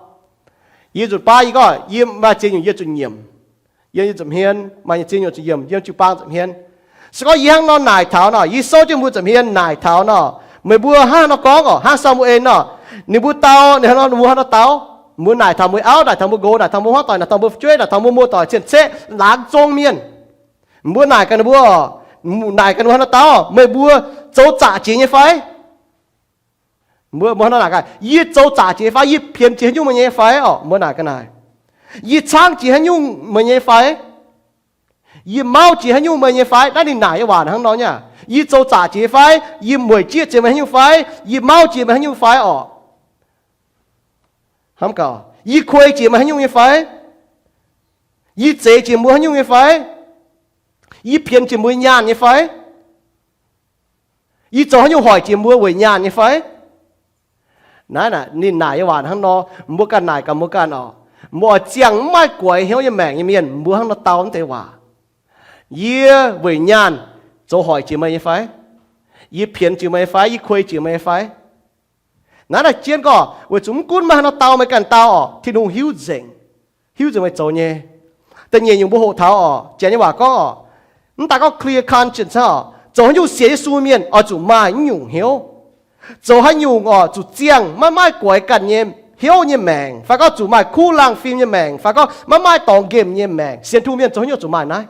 yie zuqc baav, yie gorngv yie maaih ziex nyungc yie zuqc nyiemc. Yiem yie nza'hmien maaih ziex nyungc zuqc nyiemc, yiem jiu-baang nza'hmien. Se gorngv yie hnangv nor naaic taux nor, yie souv jienv mbuo nza'hmien naaic taux nor, meih mbuo hnangv haaix nor gorngv orqc, hnangv Saa^mu^en nor, ninh mbuo dau, ninh hnangv nor, mbuo hnangv nor dau. Mbuo naaic taux mbuo auv, naaic taux mbuo nqox, naaic taux mbuo hmuangv doic, naaic taux mbuo fu'jueiv, naaic taux mbuo muoz-doic cien-ceqv, laangz zong mienh. Mbuo naaic gaax ninh mbuo, naaic gaax ninh mbuo hnangv nor dau, meih mbuo zoux zaqc jiex nyei fai? Mbuo, mbuo hnangv nor naaic gaax, yie zoux zaqc jiex fai? Yie pienx jiex haaix nyungc meih nyei fai orqc? Mbuo naaic gaax naaic, yie caangv jiex haaix nyungc meih nyei fai? Yie mauv jiex haaix nyungc meih nyei fai? Naaiv ninh naaic nyei waac hnangv nor nyei. Yie zoux zaqc jiex fai? Yie mueic jieqv jiex meih haaix nyungc fai? Yie mauv jiex meih haaix nyungc fai orqc? Hnamv gaax, yie kuei jiex meih haaix nyungc nyei fai? Yie zeix jiex mbuo haaix nyungc nyei fai? Yie pienx jiex mbuo nyaanh nyei fai? Yie zoux haaix nyungc hoic jiex mbuo weic nyaanh nyei fai? Naaiv, naaiv ninh naaic nyei waac hnangv nor, mbuo ganh naaic gaax mbuo ganh orqc. Mbuo oix ziangh mv maaih guaix hnyouv nyei maengc nyei mienh, mbuo hnangv nor dau naaiv deix waac. Yie weic nyaanh zoux hoic jiex meih nyei fai? Yie pienx jiex meih nyei fai? Yie kuei jiex meih nyei fai? Naaiv naaic jienv gorngv, weic zuqc mv gunv meih hnangv nor dau meih ganh dau orqc, Tin-Hungh hiuv nzengc, hiuv nzengc meih zoux nyei. Da'nyeic nyungc mbuo hoqc taux orqc, janx nyei waac gorngv orqc, mv daaih gorngv clear conscience hnangv orqc, zoux haaix nyungc sienx Yesu mienh oix zuqc maaih naaiv nyungc hnyouv. Zoux haaix nyungc orqc, zuqc ziangh maiv maaih guaix ganh nyei hnyouv nyei maengc, fai gorngv zuqc maaih kuv laangh fim nyei maengc, fai gorngv maiv maaih dorngx nqemh nyei maengc. Sienx Tin-Hungh mienh zoux haaix nyungc zuqc maaih naaiv.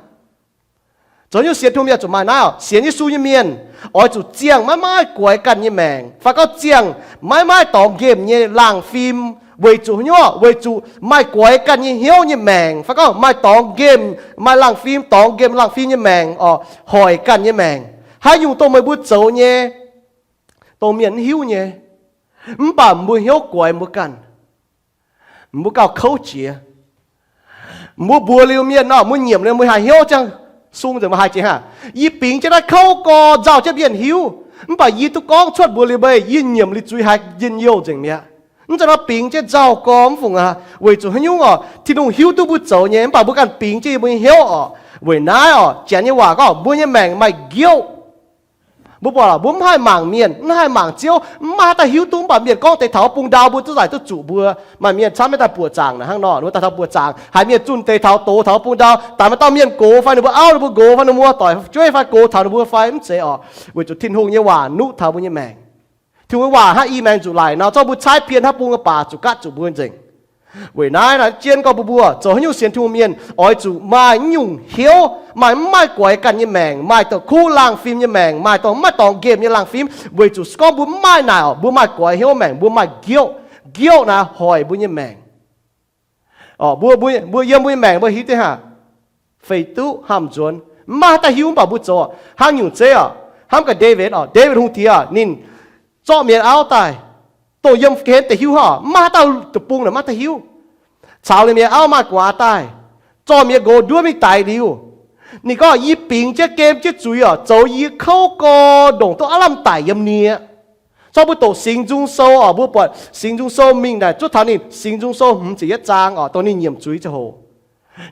Zoux haaix nyungc sienx Tin-Hungh mienh zuqc maaih naaiv orqc, sienx Yesu nyei mienh oix zuqc ziangh maiv maaih guaix ganh nyei maengc, fai gorngv ziangh maiv maaih dorngx nqemh nyei laangh fim. Weic zuqc haaix nyungc? Weic zuqc maaih guaix ganh nyei hnyouv nyei maengc, fai gorngv maaih dorngx nqemh, maaih laangh fim, dorngx nqemh laangh fim nyei maengc orqc, hoic ganh nyei maengc. Haaix nyungc dongh meih mbuo zoux nyei, dongh mienh mv hiuv nyei, Mv baac mbuo hnyouv goix mbuo ganh, mbuo gauh kouv jiex. Mbuo mbuox liuz mienh nor, mbuo nyiemc liuz mbuo haih hnyouv ziangh sung nzengc, mbuo haih jiex hnangv. Yie bingx jienv naaiv kouv gorx nzauh jienv mienh hiuv, mv baac yie duqv gorngv cuotv mbuox liuz meih, yie nyiemc liuz zuiz haiz njien-youh nzengc mi'aqv. Mv zeiz nor bingx jienv nzauh gorx mv fungc aqv. Weic zuqc haaix nyungc oc, Tin-Hungh hiuv duqv mbuo zoux nyei, mv baac mbuo ganh bingx jienv mbuo nyei hnyouv oc. Weic naaiv oc, janx nyei waac gorngv mbuo nyei maengc maaih nqioqv. Mbuo buatc mbuo mv haih mangc mienh, mv haih mangc Ziouv, mv maaih haaix dauh hiuv duqv, mv baac mienh gorngv deix taux bung ndau mbuo duqv zaaic duqv zuqc mbuo. Maaih mienh camv maiv daaih buoqc zaangc naaic hnangv nor, ninh mbuo daaih taux buoqc zaangc, haiz mienh zunh deix taux doz taux bung ndau, daaih maaih dauh mienh gox fai ninh mbuo auv, ninh mbuo nqox fai ninh mbuo muoz-doic, fu'jueiv fai gox taux ninh mbuo fai mv zeiz oc. Weic zuqc Tin-Hungh nyei waac nuqv taux mbuo nyei maengc. Tin-Hungh nyei waac hnangv i maengx zuqc laic nor, zorqv mbuo caaiv pien hnangv bung baac zuqc gaatv zuqc mbuo nzengc. Weic naaiv naaiv jienv gorngv mbuo, mbuo zoux haaix nyungc sienx Tin-Hungh mienh oix zuqc maaih nyungc hnyouv, maaih mv maaih goix ganh nyei maengc, maaih dongh kuv laangh fim nyei maengc, maaih dongh mv maaih dorngx nqemh nyei laangh fim. Weic zuqc se gorngv mbuo mv maaih naaic oc, mbuo maaih goix hnyouv maengc, mbuo maaih nqioqv. Nqioqv naaic hoic mbuo nyei maengc. Mbuo, mbuo yiem mbuo nyei maengc mbuo hiuv duqv haaix, feix duqv, hnamv nzuonx, mv maaih haaix dauh hiuv, mv baac mbuo zoux hnangv nyungc zeiv oc, hnamv gaax Ndaawitv oc. Ndaawitv Hungh Diex oc, ninh zorqv mienh auv daaih, dongh yiem ga'hlen deix hiuv hnangv, mv maaih haaix dauh deic-bung naaic maiv daaih hiuv. Caux ninh mienh auv maaih gu'nguaaz daaih, zorqv mienh nqox nduov mingh daix liuz, ninh gorngv, yie bingx jienv gem jienv zuiz oc, zoux yie kouv gorx ndongc duqv aav lamh daic yiem nie. Zorqv mbuo doqc Singx Nzung Sou oc, mbuo buatc Singx Nzung Sou mingh naaic zuov taux ninh Singx Nzung Sou hmz ziepc yietv zaang oc, dongh ninh nyiemc zuiz ziangh hoc,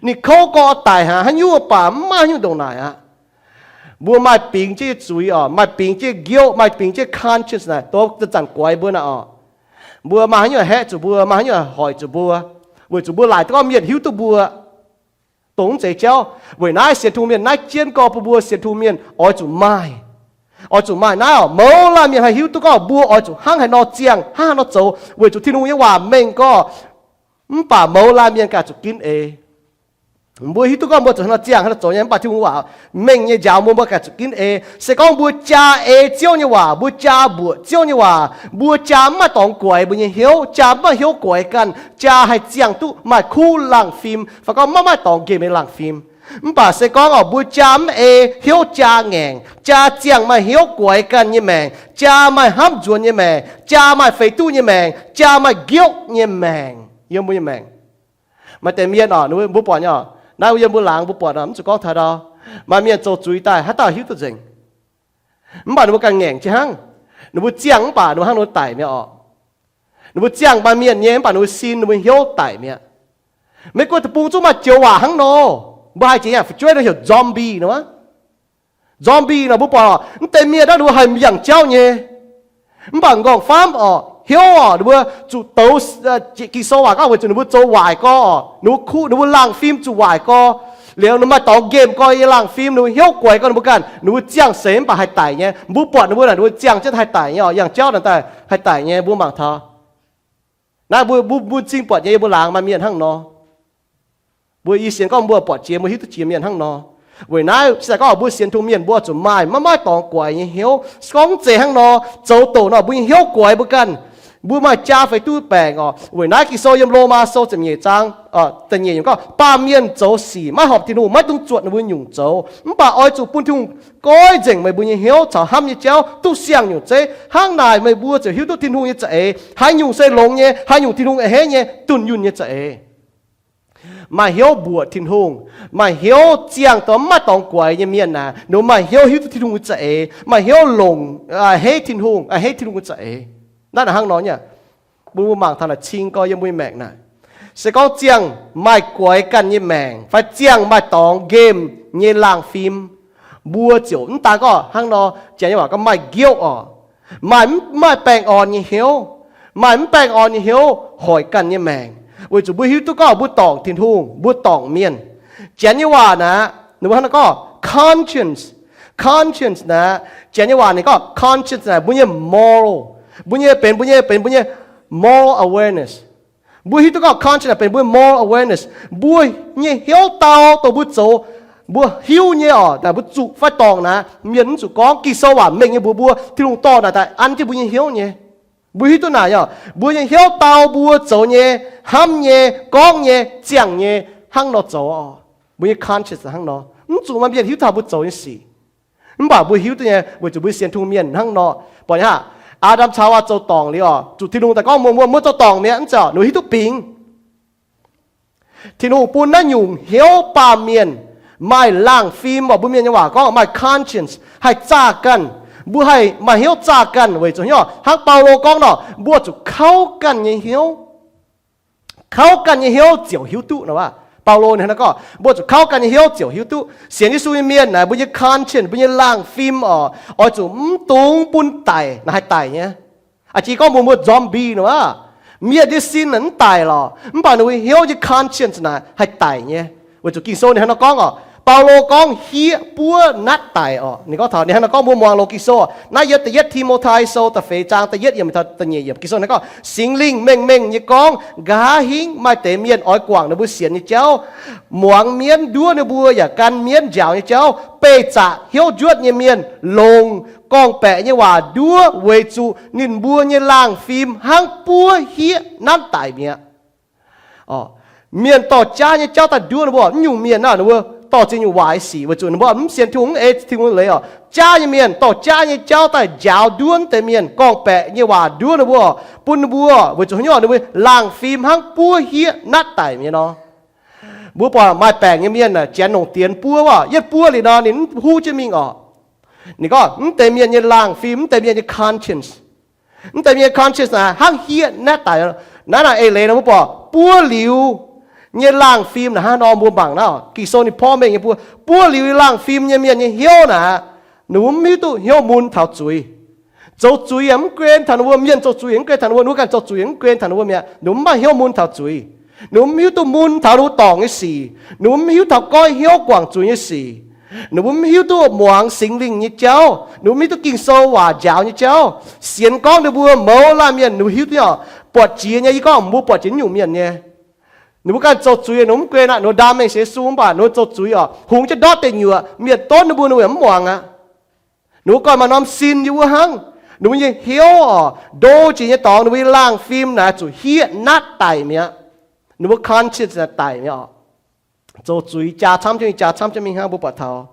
ninh kouv gorx daic hnangv, haaix nyungc mv baac mv maaih haaix nyungc ndongc naaic aqv. Mbuo maaih bingx jienv nyei zuiz oc, maaih bingx jienv nqioqv, maaih bingx jienv conscience naaic, dongh zanc-zanc goix mbuo naaic oc. Mbuo maaih haaix nyungc haeqv zuqc mbuo, maaih haaix nyungc hoic zuqc mbuo, weic zuqc mbuo laaic duqv gorngv mienh hiuv duqv mbuo, dongh mv zeiz jauv. Weic naaiv sienx Tin-Hungh mienh naaiv jienv gorngv bun mbuo sienx Tin-Hungh mienh oix zuqc maaih, oix zuqc maaih naaiv oc, mouz laanh mienh haih hiuv duqv gorngv mbuo oix zuqc hnangv haaix nor ziangh, hnangv haaix nor zoux, weic zuqc Tin-Hungh nyei waac mengh gorngv, mv baac mouz laanh mienh ganh zuqc ginv eix. Mbuo hiuv duqv gorngv mbuo zuqc hnangv haaix nor ziangh, hnangv haaix nor zoux nyei, mv baac Tin-Hungh waac mengh nyei njaaux mbuo, mbuo ganh zuqc ginv eix. Se gorngv mbuo jaa ei Ziouv nyei waac, mbuo jaa mbuoqc Ziouv nyei waac, mbuo jaa mv maaih dorngx guaix mbuo nyei hnyouv, jaa mv maaih hnyouv guaix ganh, jaa haih ziangh duqv maaih kuv laangh fim, fai gorngv maiv maaih dorngx nqemh nyei laangh fim. Mv baac se gorngv oc, mbuo jaa mv ei, hnyouv jaa ngaengc, jaa ziangh maaih hnyouv guaix ganh nyei maengc, jaa maaih hnamv nzuonx nyei maengc, jaa maaih feix duqv nyei maengc, jaa maaih nqioqv nyei maengc yiem mbuo nyei maengc. Maaih deix mienh oc, mbuo buatc nyei oc, naaiv yiem mbuo laangz mbuo buatc oc, mv zuqc gorngv taux ndau, maaih mienh zoux zuiz daaih haaix dauh hiuv duqv nzengc. Mv baac ninh mbuo ganh ngaengc jienv hnangv. Ninh mbuo ziangh mv baac ninh mbuo hnangv nor daic mi'aqv oc. Ninh mbuo ziangh maaih mienh nyei mv baac ninh mbuo sin, ninh mbuo hnyouv daic mi'aqv. Maiv gunv deic-bung zungv maaih joux waac hnangv nor, mbuo haih jiex yangh fu'jueiv nor heuc zombie nor. Zombie nor mbuo buatc oc, mv deix mienh naaiv ninh mbuo haih yangh jauv nyei. Mv baac nqorngv famv oc, hnyouv oc, ninh mbuo zuqc douz, Ging-Sou waac gorngv weic zuqc ninh mbuo zoux waaic gorx oc, ninh mbuo kuv, ninh mbuo laangh fim zuqc waaic gorx. Liuz ninh maaih dorngx nqemh gorx nyei laangh fim, ninh mbuo hnyouv guaix gorx ninh mbuo ganh, ninh mbuo ziangh seix mv baac haih daic nyei. Mbuo buatc ninh mbuo naaic, ninh mbuo ziangh jienv haih daic nyei oc, yangh jauv naaic daaih haih daic nyei, mbuo mangc taux. Naaiv mbuo, mbuo, mbuo m'zing buatc nyei, yie mbuo laangz maaih mienh hnangv nor. Mbuo, yie sienx gorngv mbuo buatc jiex, mbuo hiuv duqv jiex mienh hnangv nor. Weic naaiv se gorngv mbuo sienx Tin-Hungh mienh mbuo zuqc maaih maiv maaih dorngx guaix nyei hnyouv. Se gorngv mv zeiz hnangv nor, zoux doqc nor mbuo nyei hnyouv guaix mbuo ganh, mbuo maaih jaa feix duqv baengc oc. Weic naaiv Ging-Sou yiem Lomaa Sou ziepc nyeic zaang, ziepc nyeic yiemc gorngv, baamh mienh zoux sic maiv horpc Tin-Hungh, maiv dungx zuotc ninh mbuo nyungc zoux. Mv baac oix zuqc bun Tin-Hungh goiv nzengc meih mbuo nyei hnyouv caux hnamv nyei jauv duqv siang nyungc zeiv. Hnangv naaic meih mbuo ziouc hiuv duqv Tin-Hungh nyei za'eix, haaix nyungc se longx nyei, haaix nyungc Tin-Hungh a'hneiv nyei, dunh yunh nyei za'eix. Maaih hnyouv mbuoqc Tin-Hungh, maaih hnyouv ziangh dongh maiv maaih dorngx guaix nyei mienh naaic, ninh maaih hnyouv hiuv duqv Tin-Hungh nyei za'eix, maaih hnyouv longc, a'hneiv Tin-Hungh, a'hneiv Tin-Hungh nyei za'eix. Naaiv hnangv nor nyei. Mbuo mangc taux naaic cing gorx yiem mbuo nyei maengc naaic, se gorngv ziangh maaih guaix ganh nyei maengc fai ziangh maaih dorngx nqemh nyei laangh fim, mbuo ziouc mv daan gorngv hnangv nor, janx nyei waac gorngv maaih nqioqv oc, maaih mv, maaih baengh orn nyei hnyouv, maaih mv baengh orn nyei hnyouv hoic ganh nyei maengc, weic zuqc mbuo hiuv duqv gorngv mbuo dorngc Tin-Hungh, mbuo dorngc mienh. Janx nyei waac naaic, ninh mbuo hnangv naaiv gorngv conscience. Conscience naaic, janx nyei waac ninh gorngv conscience naaic mbuo nyei moral, mbuo nyei benx, mbuo nyei benx mbuo nyei moral awareness. Mbuo hiuv duqv gorngv conscience naaic benx mbuo moral awareness, mbuo nyei hnyouv dau dongh mbuo zoux, mbuo hiuv nyei oc, mbuo zuqc fai dorngc naaic, mienh mv zuqc gorngv. Ging-Sou waac mengh nyei mbuox mbuo, Tin-Hungh dorh naaic daaih an jienv mbuo nyei hnyouv nyei. Mbuo hiuv duqv naaic oc, mbuo nyei hnyouv dau mbuo zoux nyei, hnamv nyei, gorngv nyei, ziangh nyei, hnangv nor zoux oc. Mbuo nyei conscience hnangv nor, mv zuqc maaih mienh hiuv taux mbuo zoux nyei sic. Mv baac mbuo hiuv duqv nyei, weic zuqc mbuo sienx Tin-Hungh mienh hnangv nor. Buatc nyei aqv, Aa^ndam caux Haawaa zoux dorngc liuz oc, zuqc Tin-Hungh daaih gorngv mbuox mbuo, mbuo zoux dorngc mi'aqv, mv zeiz oc, ninh hiuv duqv bingx. Tin-Hungh bun naaiv nyungc hnyouv baamh mienh maaih laangh fim oc, mbuo mienh nyei waac gorngv maaih conscience, haih zaah ganh. Mbuo haih maaih hnyouv zaah ganh weic zuqc hnyouv, hnangv Baulo gorngv nor, mbuo zuqc kauv ganh nyei hnyouv. Kauv ganh nyei hnyouv ziouc hiuv duqv nor aqv. Baulo ninh hnangv naaiv gorngv, mbuo zuqc kauv ganh nyei hnyouv ziouc hiuv duqv. Sienx Yesu nyei mienh naaic, mbuo nyei conscience, mbuo nyei laangh fim oc, oix zuqc mv dungx bun daic, naaic haih daic nyei. A'jang gorngv mbuox mbuo zombie nor aqv. Mienh nyei sin naaic mv daic lorqc, mv baac ninh mbuo hnyouv nyei conscience naaic haih daic nyei. Weic zuqc Ging-Sou ninh hnangv nor gorngv oc, Baulo gorngv, hieqv buov natv daic oc. Ninh gorngv taux, ninh hnangv nor gorngv, mbuo muangx loz Ging-Sou. Naaiv yiem da'yietv Ti^mo^tai Sou da'feix zaang da'yietv yiemc taux da'nyeic yiemc, Ging-Sou hnangv gorngv, Singx Lingh mengh mengh nyei gorngv, nqa'haav hingv maaih deix mienh oix guangc ninh mbuo sienx nyei jauv, muangx mienv nduov ninh mbuo yaac gan mienv njaaux nyei jauv, beih zaqc hnyouv njuotv nyei mienh longc gorngv-baeqc nyei waac nduov weic zuqc ninh mbuo nyei laangh fim hnangv buov hieqv natv daic mi'aqv. Mienh dorh jaav nyei jauv daaih nduov ninh mbuo, mv nyungc mienh naaic ninh mbuo dorh ziex nyungc waac sic weic zuqc ninh mbuo mv sienx Tin-Hungh, mv ei Tin-Hungh leiz oc. Jaav nyei mienh dorh jaav nyei jauv daaih njaaux nduov deix mienh, gorngv-baeqc nyei waac nduov ninh mbuo, bun ninh mbuo weic zuqc hnyouv ninh mbuo laangh fim hnangv buov hieqv natv daic mi'aqv nor. Mbuo buatc maaih baengc nyei mienh aah, janx longc dienx buov wuov, yietv buov liuz nor ninh mv huv jienv mingh oc. Ninh gorngv mv deix mienh nyei laangh fim, mv deix mienh nyei conscience, mv deix mienh nyei conscience naaic hnangv hieqv natv daic. Naaiv naaic eix leiz nor mbuo buatc buov liuz nyei laangh fim naaic hnangv nor mbuo mangc naaiv, Ging-Sou ninh porv mengh nyei buov, buov liuz nyei laangh fim nyei mienh nyei hnyouv naaic, ninh mbuo mv hiuv duqv hnyouv mun taux zuiz. Zoux zuiz yaac mv guen taux ninh mbuo, mienh zoux zuiz yaac mv guen taux ninh mbuo, ninh mbuo ganh zoux zuiz yaac mv guen taux ninh mbuo mi'aqv. Ninh mbuo mv maaih hnyouv mun taux zuiz. Ninh mbuo mv hiuv duqv mun taux ninh mbuo dorngc nyei sic. Ninh mbuo mv hiuv taux goiv hnyouv guangc zuiz nyei sic. Ninh mbuo mv hiuv duqv muangx Singx Lingh nyei jauv. Ninh mbuo mv hiuv duqv Ging-Sou waac njaaux nyei jauv. Sienx gorngv ninh mbuo mouz laanh mienh ninh mbuo hiuv duqv oc, buatc jiex nyei. Yie gorngv mbuo buatc jiex nyungc mienh nyei. Ninh mbuo ganh zoux zuiz, ninh mbuo mv guen aqv, ninh mbuo ndaam mengh sienx Yesu mv baac ninh mbuo zoux zuiz oc, hungx jienv ndortv deic nyuoqc, mienh donv ninh mbuo, ninh mbuo yaac mv muangx aqv. Ninh mbuo ganh maaih norm sin yiem wuov hnangv. Ninh mbuo nyei hnyouv oc, ndo jiex nyei dorngx, ninh mbuo nyei laangh fim naaic zuqc hieqv natv daic mi'aqv. Ninh mbuo conscience naaic daic mi'aqv oc. Zoux zuiz jaa camv jienv mingh, jaa camv jienv mingh hnangv mbuo buatc taux.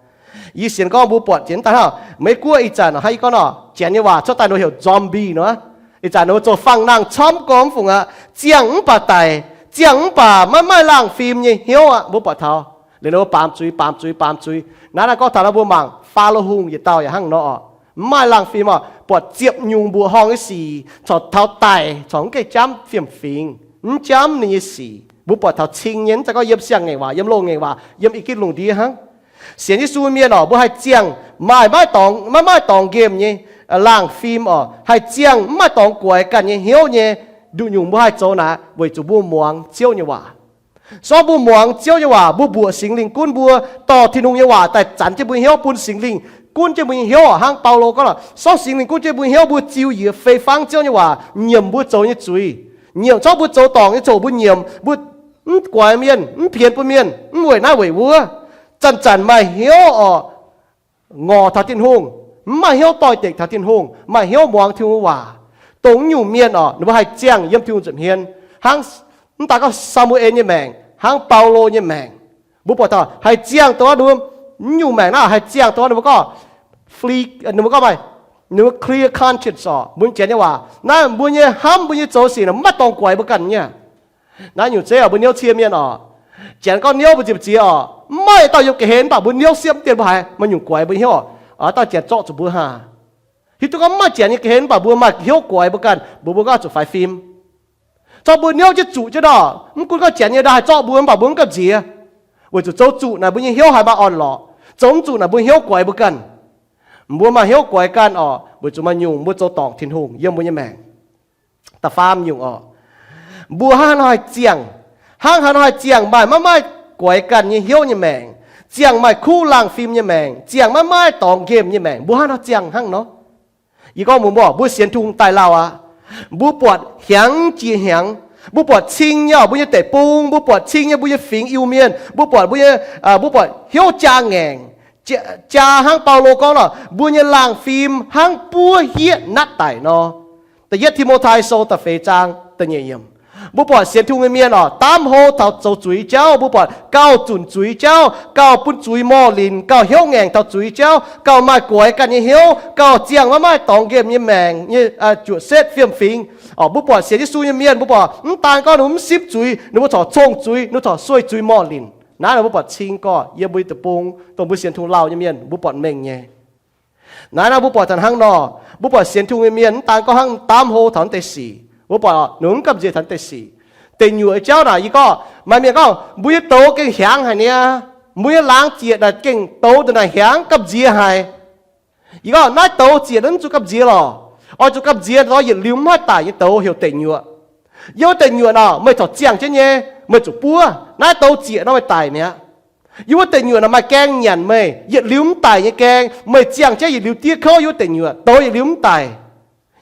Yie sienx gorngv mbuo buatc jiex daaih hnangv Meiv Guoqv ih zanc oc, hnangv yie gorngv nor, janx nyei waac cuotv daaih nor heuc zombie nor. Ih zanc ninh mbuo zoux fangx nangh camv gormx fungc aqv, ziangh mv baac daic, ziangh mv baac maiv maaih laangh fim nyei hnyouv aqv. Mbuo buatc taux liuz ninh mbuo baamz zuiz, baamz zuiz, baamz zuiz. Naaiv naaiv gorngv taux naaiv mbuo mangc Faalo Hungh yietc dauh yaac hnangv nor oc. Mv maaih laangh fim oc, buatc ziepc nyungc mbuoqc horngh nyei sic, corc taux daic corc mv gaengh jamv fiem-fingx, mv jamv ninh nyei sic. Mbuo buatc taux cing nyei, mv zeiz gorngv yiem siang-ngaengc waac, yiem loz-ngaengc waac, yiem ih gitv lungh ndiev hnangv. Sienx Yesu mienh oc, mbuo haih ziangh maaih maiv dorngx, maiv maaih dorngx nqemh nyei laangh fim oc, haih ziangh mv maaih dorngx guaix ganh nyei hnyouv nyei nduqc nyungc mbuo haih zoux naaic weic zuqc mbuo muangx Ziouv nyei waac. Sorng mbuo muangx Ziouv nyei waac, mbuo mbuoqc Singx Lingh gunv mbuo, dorh Tin-Hungh nyei waac daaih zanc jienv mbuo nyei hnyouv, bun Singx Lingh gunv jienv mbuo nyei hnyouv oc. Hnangv Baulo gorngv oc, sorng Singx Lingh gunv jienv mbuo nyei hnyouv, mbuo ziux yiec fei fangv Ziouv nyei waac, nyiemc mbuo zoux nyei zuiz, nyiemc, sorng mbuo zoux dorngc nyei ziangh hoc mbuo nyiemc, mbuo mv guaix mienh, mv pienx bun mienh, mv weic naaiv weic wuov, zanc-zanc maaih hnyouv oc, ngorc taux Tin-Hungh, mv maaih hnyouv doix-dekc taux Tin-Hungh, maaih hnyouv muangx Tin-Hungh waac. Dongh nyungc mienh oc, ninh mbuo haih ziangh yiem Tin-Hungh nza'hmien, hnangv mv daaih gorngv Saa^mu^en nyei maengc, hnangv Baulo nyei maengc. Mbuo buatc taux haih ziangh dongh wuov, nyungc maengc naaiv haih ziangh dongh wuov ninh mbuo gorngv, ninh mbuo gorngv maaih, ninh mbuo clear conscience oc, mbuo janx nyei waac. Naaiv mbuo nyei hnamv, mbuo nyei zoux sic naaic mv maaih dorngx guaix mbuo ganh nyei. Naaiv nyungc zeiv oc, mbuo niouv cie mienh oc. Janx gorngv niouv mbuo nziex ziex oc, mv maaih dauh yiem ga'hlen mv baac mbuo niouv siepv mv dien mbuo haiz maaih nyungc guaix mbuo hnyouv oc. Dauh janx zorqv zuqc mbuo haah. Hiuv duqv gorngv mv maaih janx nyei ga'hlen mv baac mbuo maaih hnyouv guaix mbuo ganh, mbuo mbuo gorngv zuqc faix fim. Zorqv mbuo niouv jienv zuqc jienv oc, mv gunv gorngv janx nyei ndau haih zorqv mbuo mv baac mbuo mv gamh nziex. Weic zuqc zoux zuqc naaic mbuo nyei hnyouv haiz maaih orn-lorqc. Zoux mv zuqc naaic mbuo hnyouv guaix mbuo ganh. Mbuo maaih hnyouv guaix ganh oc, weic zuqc maaih nyungc mbuo zoux dorngc Tin-Hungh yiem mbuo nyei maengc. Da'faam nyungc oc, mbuo hnangv haaix nor haih ziangh, hnangv haaix nor haih ziangh maaih maiv maaih guaix ganh nyei hnyouv nyei maengc, ziangh maaih kuv laangh fim nyei maengc, ziangh maiv maaih dorngx nqemh nyei maengc, mbuo hnangv haaix nor ziangh hnangv nor. Yie gorngv mbuox mbuo, mbuo sienx Tin-Hungh daaih lauh aqv. Mbuo buatc hnyangx jiex hnyangx, mbuo buatc cing nyei oc, mbuo nyei deic-bung, mbuo buatc cing nyei mbuo nyei fingx Iu-Mienh, mbuo buatc mbuo nyei, mbuo buatc hnyouv jaa ngaengc, jaa hnangv Baulo gorngv nor, mbuo nyei laangh fim hnangv buov hieqv natv daic nor. Da'yietv Ti^mo^tai Sou da'feix zaang da'nyeic yiemc. Mbuo buatc sienx Tin-Hungh nyei mienh oc, daamv hlo taux zoux zuiz jauv. Mbuo buatc gauh zunc zuiz jauv, gauh bun zuiz morh linc, gauh hnyouv ngaengc taux zuiz jauv, gauh maaih guaix ganh nyei hnyouv, gauh ziangh maiv maaih dorngx nqemh nyei maengc nyei juoqc setv fiem-fingx. Mbuo buatc sienx Yesu nyei mienh, mbuo buatc mv daan gorngv ninh mbuo mv simv zuiz, ninh mbuo corc cong zuiz, ninh mbuo corc sueih zuiz morh linc. Naaiv nor mbuo buatc cing gorx yiem mbuo nyei deic-bung, dongh mbuo sienx Tin-Hungh lauh nyei mienh, mbuo buatc mengh nyei. Naaiv nor mbuo buatc taux hnangv nor, mbuo buatc sienx Tin-Hungh nyei mienh mv daan gorngv hnangv daamv hlo taux naaiv deix sic, mbuo buatc ninh mv gamh nziex taux naaiv deix sic. Deic nyuoqc nyei jauv naaic, yie gorngv maaih mienh gorngv mbuo nyei douz gengh hiaangx haic niaa, mbuo nyei laangz ziec naaic gengh douz ndongc naaic hiaangx gamh nziex haic. Yie gorngv naaiv douz ziec naaiv mv zuqc gamh nziex lorqc. Oix zuqc gamh nziex nor yietc liuz mv haih daic nyei douz heuc deic nyuoqc. Yiem wuov deic nyuoqc naaic meih corc ziangh jienv nyei, meih zuqc buov. Naaiv douz ziec nor meih daic mi'aqv. Yiem wuov deic nyuoqc naaic maaih gaeng nyanc meih, yietc liuz mv daic nyei gaeng, meih ziangh jienv yietc liuz diev kouv yiem wuov deic nyuoqc, douz yietc liuz mv daic.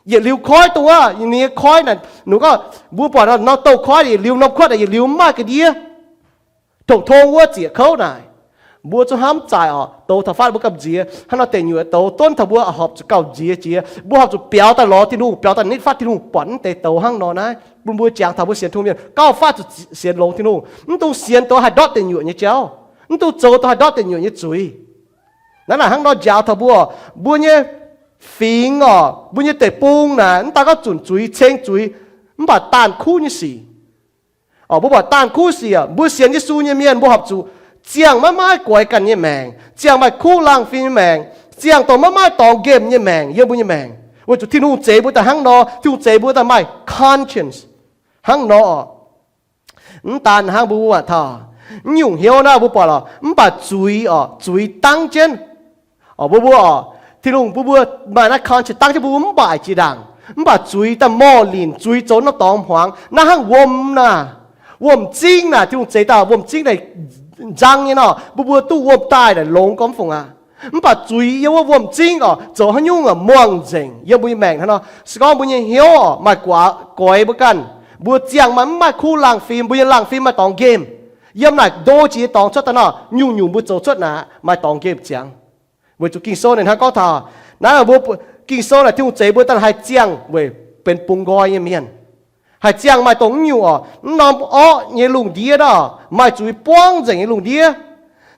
Yietc liuz koiv dongh wuov, ninh nyei koiv naaic, ninh gorngv mbuo buatc nor, douh koiv yietc liuz, norm kuotv naaic yietc liuz mv maaih ga'ndiev. Tong-tong wuov ziec kouv naaic, mbuo zungv hnamv zaaic oc, douz taux fatv mbuo gamh nziex. Hnangv nor deic nyuoqc douz donv taux mbuo horpc zuqc gamh nziex jiex, mbuo horpc zuqc biaux daaih lorz Tin-Hungh, biaux daaih nitv fatv Tin-Hungh buatc mv deix douz hnangv nor naaiv. Bun mbuo jangx taux mbuo sienx Tin-Hungh mienh gauh fatv zuqc sienx longx Tin-Hungh. Mv dungx sienx douz haih ndortv deic nyuoqc nyei jauv. Mv dungx zoux douz haih ndortv deic nyuoqc nyei zuiz. Naaiv naaic hnangv nor njaaux taux mbuo, mbuo nyei fingx oc, mbuo nyei deic-bung naaic, mv daan gorngv zunc zuiz, ceng zuiz, mv baac daanh kuv nyei sic. Mbuo buatc daanh kuv sic, mbuo sienx Yesu nyei mienh mbuo horpc zuqc ziangh maiv maaih guaix ganh nyei maengc, ziangh maaih kuv laangh fim nyei maengc, ziangh dongh maiv maaih dorngx nqemh nyei maengc yiem mbuo nyei maengc, weic zuqc Tin-Hungh zeix mbuo daaih hnangv nor. Tin-Hungh zeix mbuo daaih maaih conscience hnangv nor. Mv daan hnangv, mbuo mbuo mangc taux, mv nyungc hnyouv naaiv mbuo buatc lorqc, mv baac zuiz oc, zuiz dangv jienv. Mbuo mbuo oc, Tin-Hungh bun mbuo maaih naaiv conscience dangv jienv mbuo mv baac jiex ndaangc. Mv baac zuiz daaih morh linc, zuiz zoux norm dorngx hmuangx, naaiv hnangv wuom naaic, wuom-zingv naaic, Tin-Hungh zeix daaih wuom-zingv naaic nzang nyei nor, mbuo mbuo duqv wuom daaih naaic longx gormx fungc aqv. Mv baac zuiz yiem wuov wuom-zingv oc, zoux haaix nyungc muangx nzengc yiem mbuo nyei maengc hnangv nor. Se gorngv mbuo nyei hnyouv oc maaih guaix mbuo ganh, mbuo ziangh maaih mv maaih kuv laangh fim, mbuo nyei laangh fim maaih dorngx nqemh, yiem naaic ndo jiex dorngx cuotv daaih nor, nyungc-nyungc mbuo zoux cuotv naaic maaih dorngx nqemh ziangx. Weic zuqc Ging-Sou ninh hnangv gorngv taux, naaiv mbuo, Ging-Sou naaic Tin-Hungh zeix mbuo daaih haih ziangh weic benx bungx nqoi nyei mienh, haih ziangh maaih dongh mv nyungc oc, mv norm orqv nyei lungh ndiev nor, maaih zuiz buangv nzengc nyei lungh ndiev.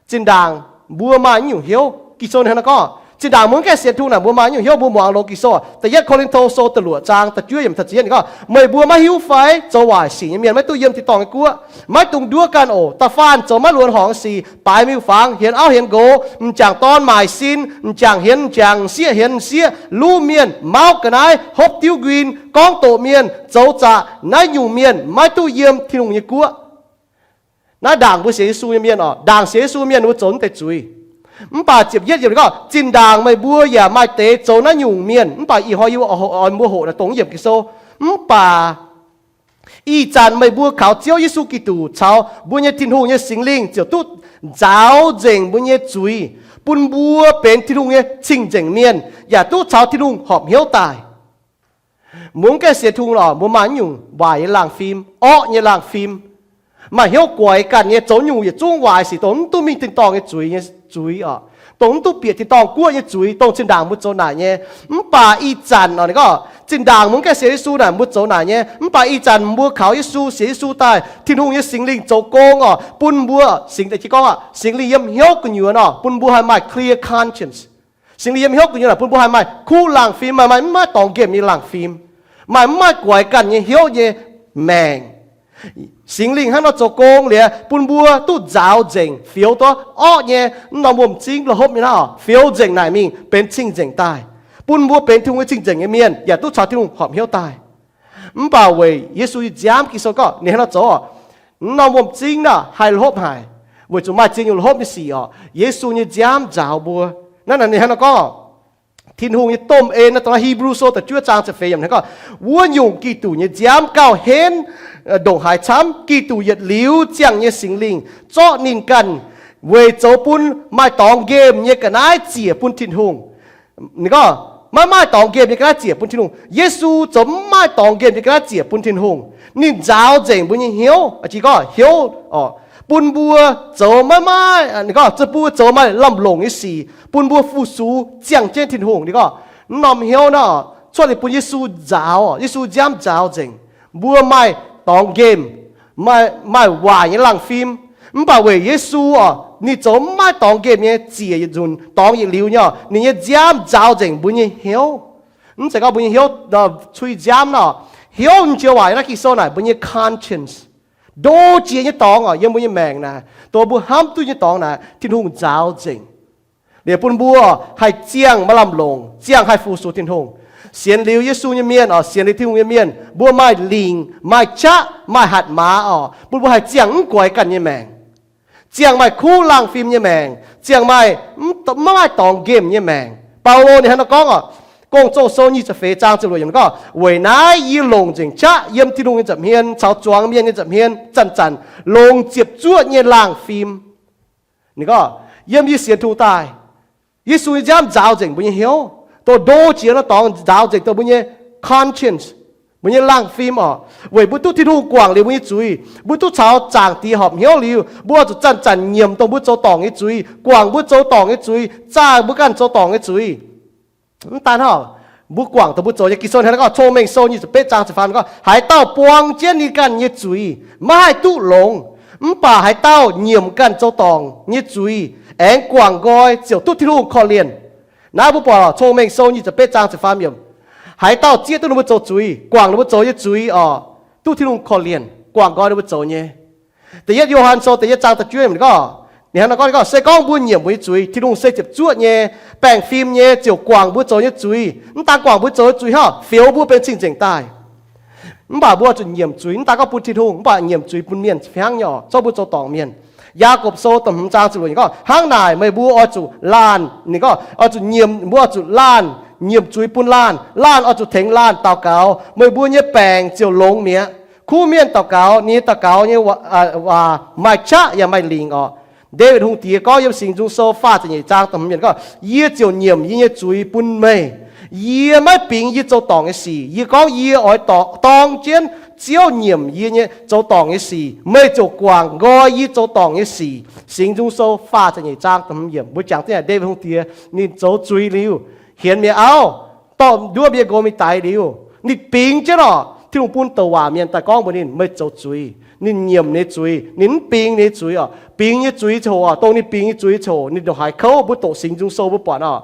Zinh ndaangc mbuo maaih mv nyungc hnyouv, Ging-Sou ninh hnangv nor gorngv, zinh ndaangc mbuo mv gaengh sienx Tin-Hungh naaic, mbuo maaih mv nyungc hnyouv. Mbuo muangx longx Ging-Sou, da'yietv Ko^lin^to Sou da'luoqc zaang da'juov yiemc taux ziepc yietv ninh gorngv, meih mbuo maiv hiuv fai zoux waaic sic nyei mienh maiv duqv yiem tin-dorngh nyei guoqv. Maiv dungx nduov ganh oc. Da'faanh zoux maiv luonx horngz sic, baaix miuc-fangx, hienx auv hienx nqox, m'jangc dorn maaic sin, m'jangc hienx m'jangc, m'sieqv hienx m'sieqv, luv mienh, mauv ga'naaiv, hopv diuv nquin, gorngv doqc mienh, zoux zaqc. Naaiv nyungc mienh maiv duqv yiem Tin-Hungh nyei guoqv. Naaiv ndaangc mbuo sienx Yesu nyei mienh oc, ndaangc sienx Yesu mienh mbuo zoux mv deix zuiz. Mv baac ziepc yietv yiemc ninh gorngv, zinh ndaangc meih mbuo yaac maaih deix zoux naaiv nyungc mienh. Mv baac ih hnoi yie oix mbuo hoqc naaiv dongh yiemc Ging-Sou. Mv baac ih zanc meih mbuo kaux Ziouv Yesu Giduc caux mbuo nyei Tin-Hungh nyei Singx Lingh ziouc duqv nzaaux nzengc mbuo nyei zuiz, bun mbuo benx Tin-Hungh nyei cing-nzengc mienh, yaac duqv caux Tin-Hungh horpc hnyouv daaih. Mbuo mv gaengh sienx Tin-Hungh lorqc, mbuo maaih nyungc waaic nyei laangh fim, orqv nyei laangh fim, maaih hnyouv guaix ganh nyei, zoux nyungc yietc zungv waaic sic, dongh mv duqv mingh tin-dorngh nyei zuiz nyei zuiz oc, dongh mv duqv bieqc tin-dorngh guoqv nyei zuiz, dongh zinh ndaangc mbuo zoux naaic nyei. Mv baac ih zanc oc, ninh gorngv zinh ndaangc mbuo mv gaengh sienx Yesu naaic mbuo zoux naaic nyei. Mv baac ih zanc mbuo kaux Yesu, sienx Yesu daaih, Tin-Hungh nyei Singx Lingh zoux gong oc, bun mbuo, Singx, jiex gorngv oc, Singx Lingh yiem hnyouv gu'nyuoz oc, bun mbuo haih maaih clear conscience. Singx Lingh yiem hnyouv gu'nyuoz naaic bun mbuo haih maaih kuv laangh fim, maaih, maaih mv maaih dorngx nqemh nyei laangh fim, maaih mv maaih guaix ganh nyei hnyouv nyei maengc. Singx Lingh hnangv nor zoux gong liuz bun mbuo duqv nzaaux nzengc, fioux duqv orqv nyei mv norm wuom-zingv, la'hopv nyei naaiv oc, fioux nzengc naaic mingh benx cing-nzengc daaih, bun mbuo benx Tin-Hungh nyei cing-nzengc nyei mienh, yaac duqv caux Tin-Hungh horpc hnyouv daaih. Mv baac weic Yesu nyei nziaamv, Ging-Sou gorngv ninh hnangv nor zoux oc, mv norm wuom-zingv naaic haih la'hopv haic, weic zuqc maaih ziex nyungc la'hopv nyei sic oc. Yesu nyei nziaamv nzaaux mbuo. Naaiv ninh hnangv nor gorngv, Tin-Hungh nyei domh en, dongh naaiv Hipv^lu Sou da'juov zaang ziepc feix yiemc hnangv gorngv, wuov nyungc Giduc nyei nziaamv gauh henv ndongc haaix camv, Giduc yietc liuz ziangh nyei Singx Lingh zorqv ninh ganh weic zoux bun maaih dorngx nqemh nyei ga'naaiv ziec bun Tin-Hungh. Ninh gorngv, maiv maaih dorngx nqemh nyei ga'naaiv ziec bun Tin-Hungh. Yesu zoux mv maaih dorngx nqemh nyei ga'naaiv ziec bun Tin-Hungh. Ninh nzaaux nzengc mbuo nyei hnyouv, jiex gorngv hnyouv, bun mbuo zoux maiv maaih, ninh gorngv, bun mbuo zoux maaih lamh longc nyei sic, bun mbuo fu-sux ziangh jienv Tin-Hungh. Ninh gorngv, mv norm hnyouv naaiv cuotv liuz bun Yesu nzaaux, Yesu nziaamv nzaaux nzengc. Mbuo maaih dorngx nqemh, maaih, maaih waaic nyei laangh fim. Mv baac weic Yesu oc, ninh zoux maiv dorngx nqemh nyei ziec yietc nzunc, dorngx yietc liuz nyei oc, ninh nyei nziaamv nzaaux nzengc mbuo nyei hnyouv. Mv zeiz gorngv mbuo nyei hnyouv cui nziaamv nor. Hnyouv nyei joux waac naaiv Ging-Sou naaic mbuo nyei conscience. Ndo jiex nyei dorngx oc, yiem mbuo nyei maengc naaic, dongh mbuo hnamv duqv nyei dorngx naaic, Tin-Hungh nzaaux nzengc. Liuz bun mbuo haih ziangh maaih lamh longc, ziangh haih fu-sux Tin-Hungh. Sienx liuz Yesu nyei mienh oc, sienx liuz Tin-Hungh nyei mienh, mbuo maaih lingc, maaih qaqv, maaih hatc maaz oc, bun mbuo haih ziangh mv guaix ganh nyei maengc, ziangh maaih kuv laangh fim nyei maengc, ziangh maaih mv, mv maaih dorngx nqemh nyei maengc. Baulo ninh hnangv naaiv gorngv oc, Gong-Zoh Sou nyic ziepc feix zaang ziepc luoqc yiemc gorngv, Weic naaiv yie longc nzengc qaqv yiem Tin-Hungh nyei nza'hmien caux zuangx mienh nyei nza'hmien zanc-zanc longc ziepc zuoqv nyei laangh fim. Ninh gorngv, yiem yie sienx Tin-Hungh daaih, Yesu nyei nziaamv nzaaux nzengc mbuo nyei hnyouv, dongh ndo jiex nor dorngx nzaaux nzengc dongh mbuo nyei conscience, mbuo nyei laangh fim oc, weic mbuo duqv Tin-Hungh guangc liuz mbuo nyei zuiz, mbuo duqv caux Zaangc Diex horpc hnyouv liuz, mbuo oix zuqc zanc-zanc nyiemc dongh mbuo zoux dorngc nyei zuiz, guangc mbuo zoux dorngc nyei zuiz, zaah mbuo ganh zoux dorngc nyei zuiz. Mv daan hnangv, mbuo guangc dongh mbuo zoux nyei. Ging-Sou hnangv naaiv gorngv, Cong-Mengh Sou nyic ziepc betv zaang ziepc faam gorngv, haaix dauh buang jienv ninh ganh nyei zuiz, maiv haih duqv longx, mv baac haaix dauh nyiemc ganh zoux dorngc nyei zuiz aengx guangc nqoi ziouc duqv Tin-Hungh korv-lienh. Naaiv mbuo buatc Cong-Mengh Sou nyic ziepc betv zaang ziepc faam yiemc, haaix dauh zieqv duqv ninh mbuo zoux zuiz, guangc ninh mbuo zoux nyei zuiz oc, duqv Tin-Hungh korv-lienh, guangc nqoi ninh mbuo zoux nyei. Da'yietv Yo^han Sou da'yietv zaang da'juov yiemc gorngv, ninh hnangv naaiv gorngv, se gorngv mbuo nyiemc mbuo nyei zuiz, Tin-Hungh se ziepc zuoqv nyei, baengh fim nyei, ziouc guangc mbuo zoux nyei zuiz. Mv daan guangc mbuo zoux nyei zuiz hnangv, fioux mbuo benx cing-nzengc daaih. Mv baac mbuo oix zuqc nyiemc zuiz, mv daan gorngv bun Tin-Hungh, mv baac nyiemc zuiz bun mienh fih hnangv nyei oc, zorqv mbuo zoux dorngc mienh. Yaagorpc Sou da'hmz zaang ziepc luoqc yiemc gorngv, hnangv naaic meih mbuo oix zuqc laanh, ninh gorngv oix zuqc nyiemc, mbuo oix zuqc laanh nyiemc zuiz bun laanh, laanh oix zuqc tengx laanh daux gaux, meih mbuo nyei baengc ziouc longx mi'aqv. Kuv mienh daux gaux, ninh nyei daux gaux nyei waac maaih qaqv yaac maaih lingc oc. Ndaawitv Hungh Diex gorngv yiem Singx Nzung Sou faah ziepc nyeic zaang da'hmz yiemc gorngv, yie ziouc nyiemc yie nyei zuiz bun meih. Yie maiv bingx yie zoux dorngc nyei sic. Yie gorngv yie oix dorngx, dorng jienv Ziouv nyiemc yie nyei zoux dorngc nyei sic. Meih ziouc guangc nqoi yie zoux dorngc nyei sic. Singx Nzung Sou faah ziepc nyeic zaang da'hmz yiemc, mbuo jangx daaih Ndaawitv Hungh Diex ninh zoux zuiz liuz, hienx mi'aqv auv, dorh nduov mbuo nyei nqox mingh daix liuz, ninh bingx jienv oc, Tin-Hungh bun douc waac mienh daaih gorngv mbuox ninh, meih zoux zuiz. Ninh nyiemc ninh nyei zuiz, ninh mv bingx ninh nyei zuiz oc. Bingx nyei zuiz ziouc hoc oc, dongh ninh bingx nyei zuiz ziouc hoc, ninh ndongc haaix kouv, mbuo doqc Singx Nzung Sou mbuo buatc oc.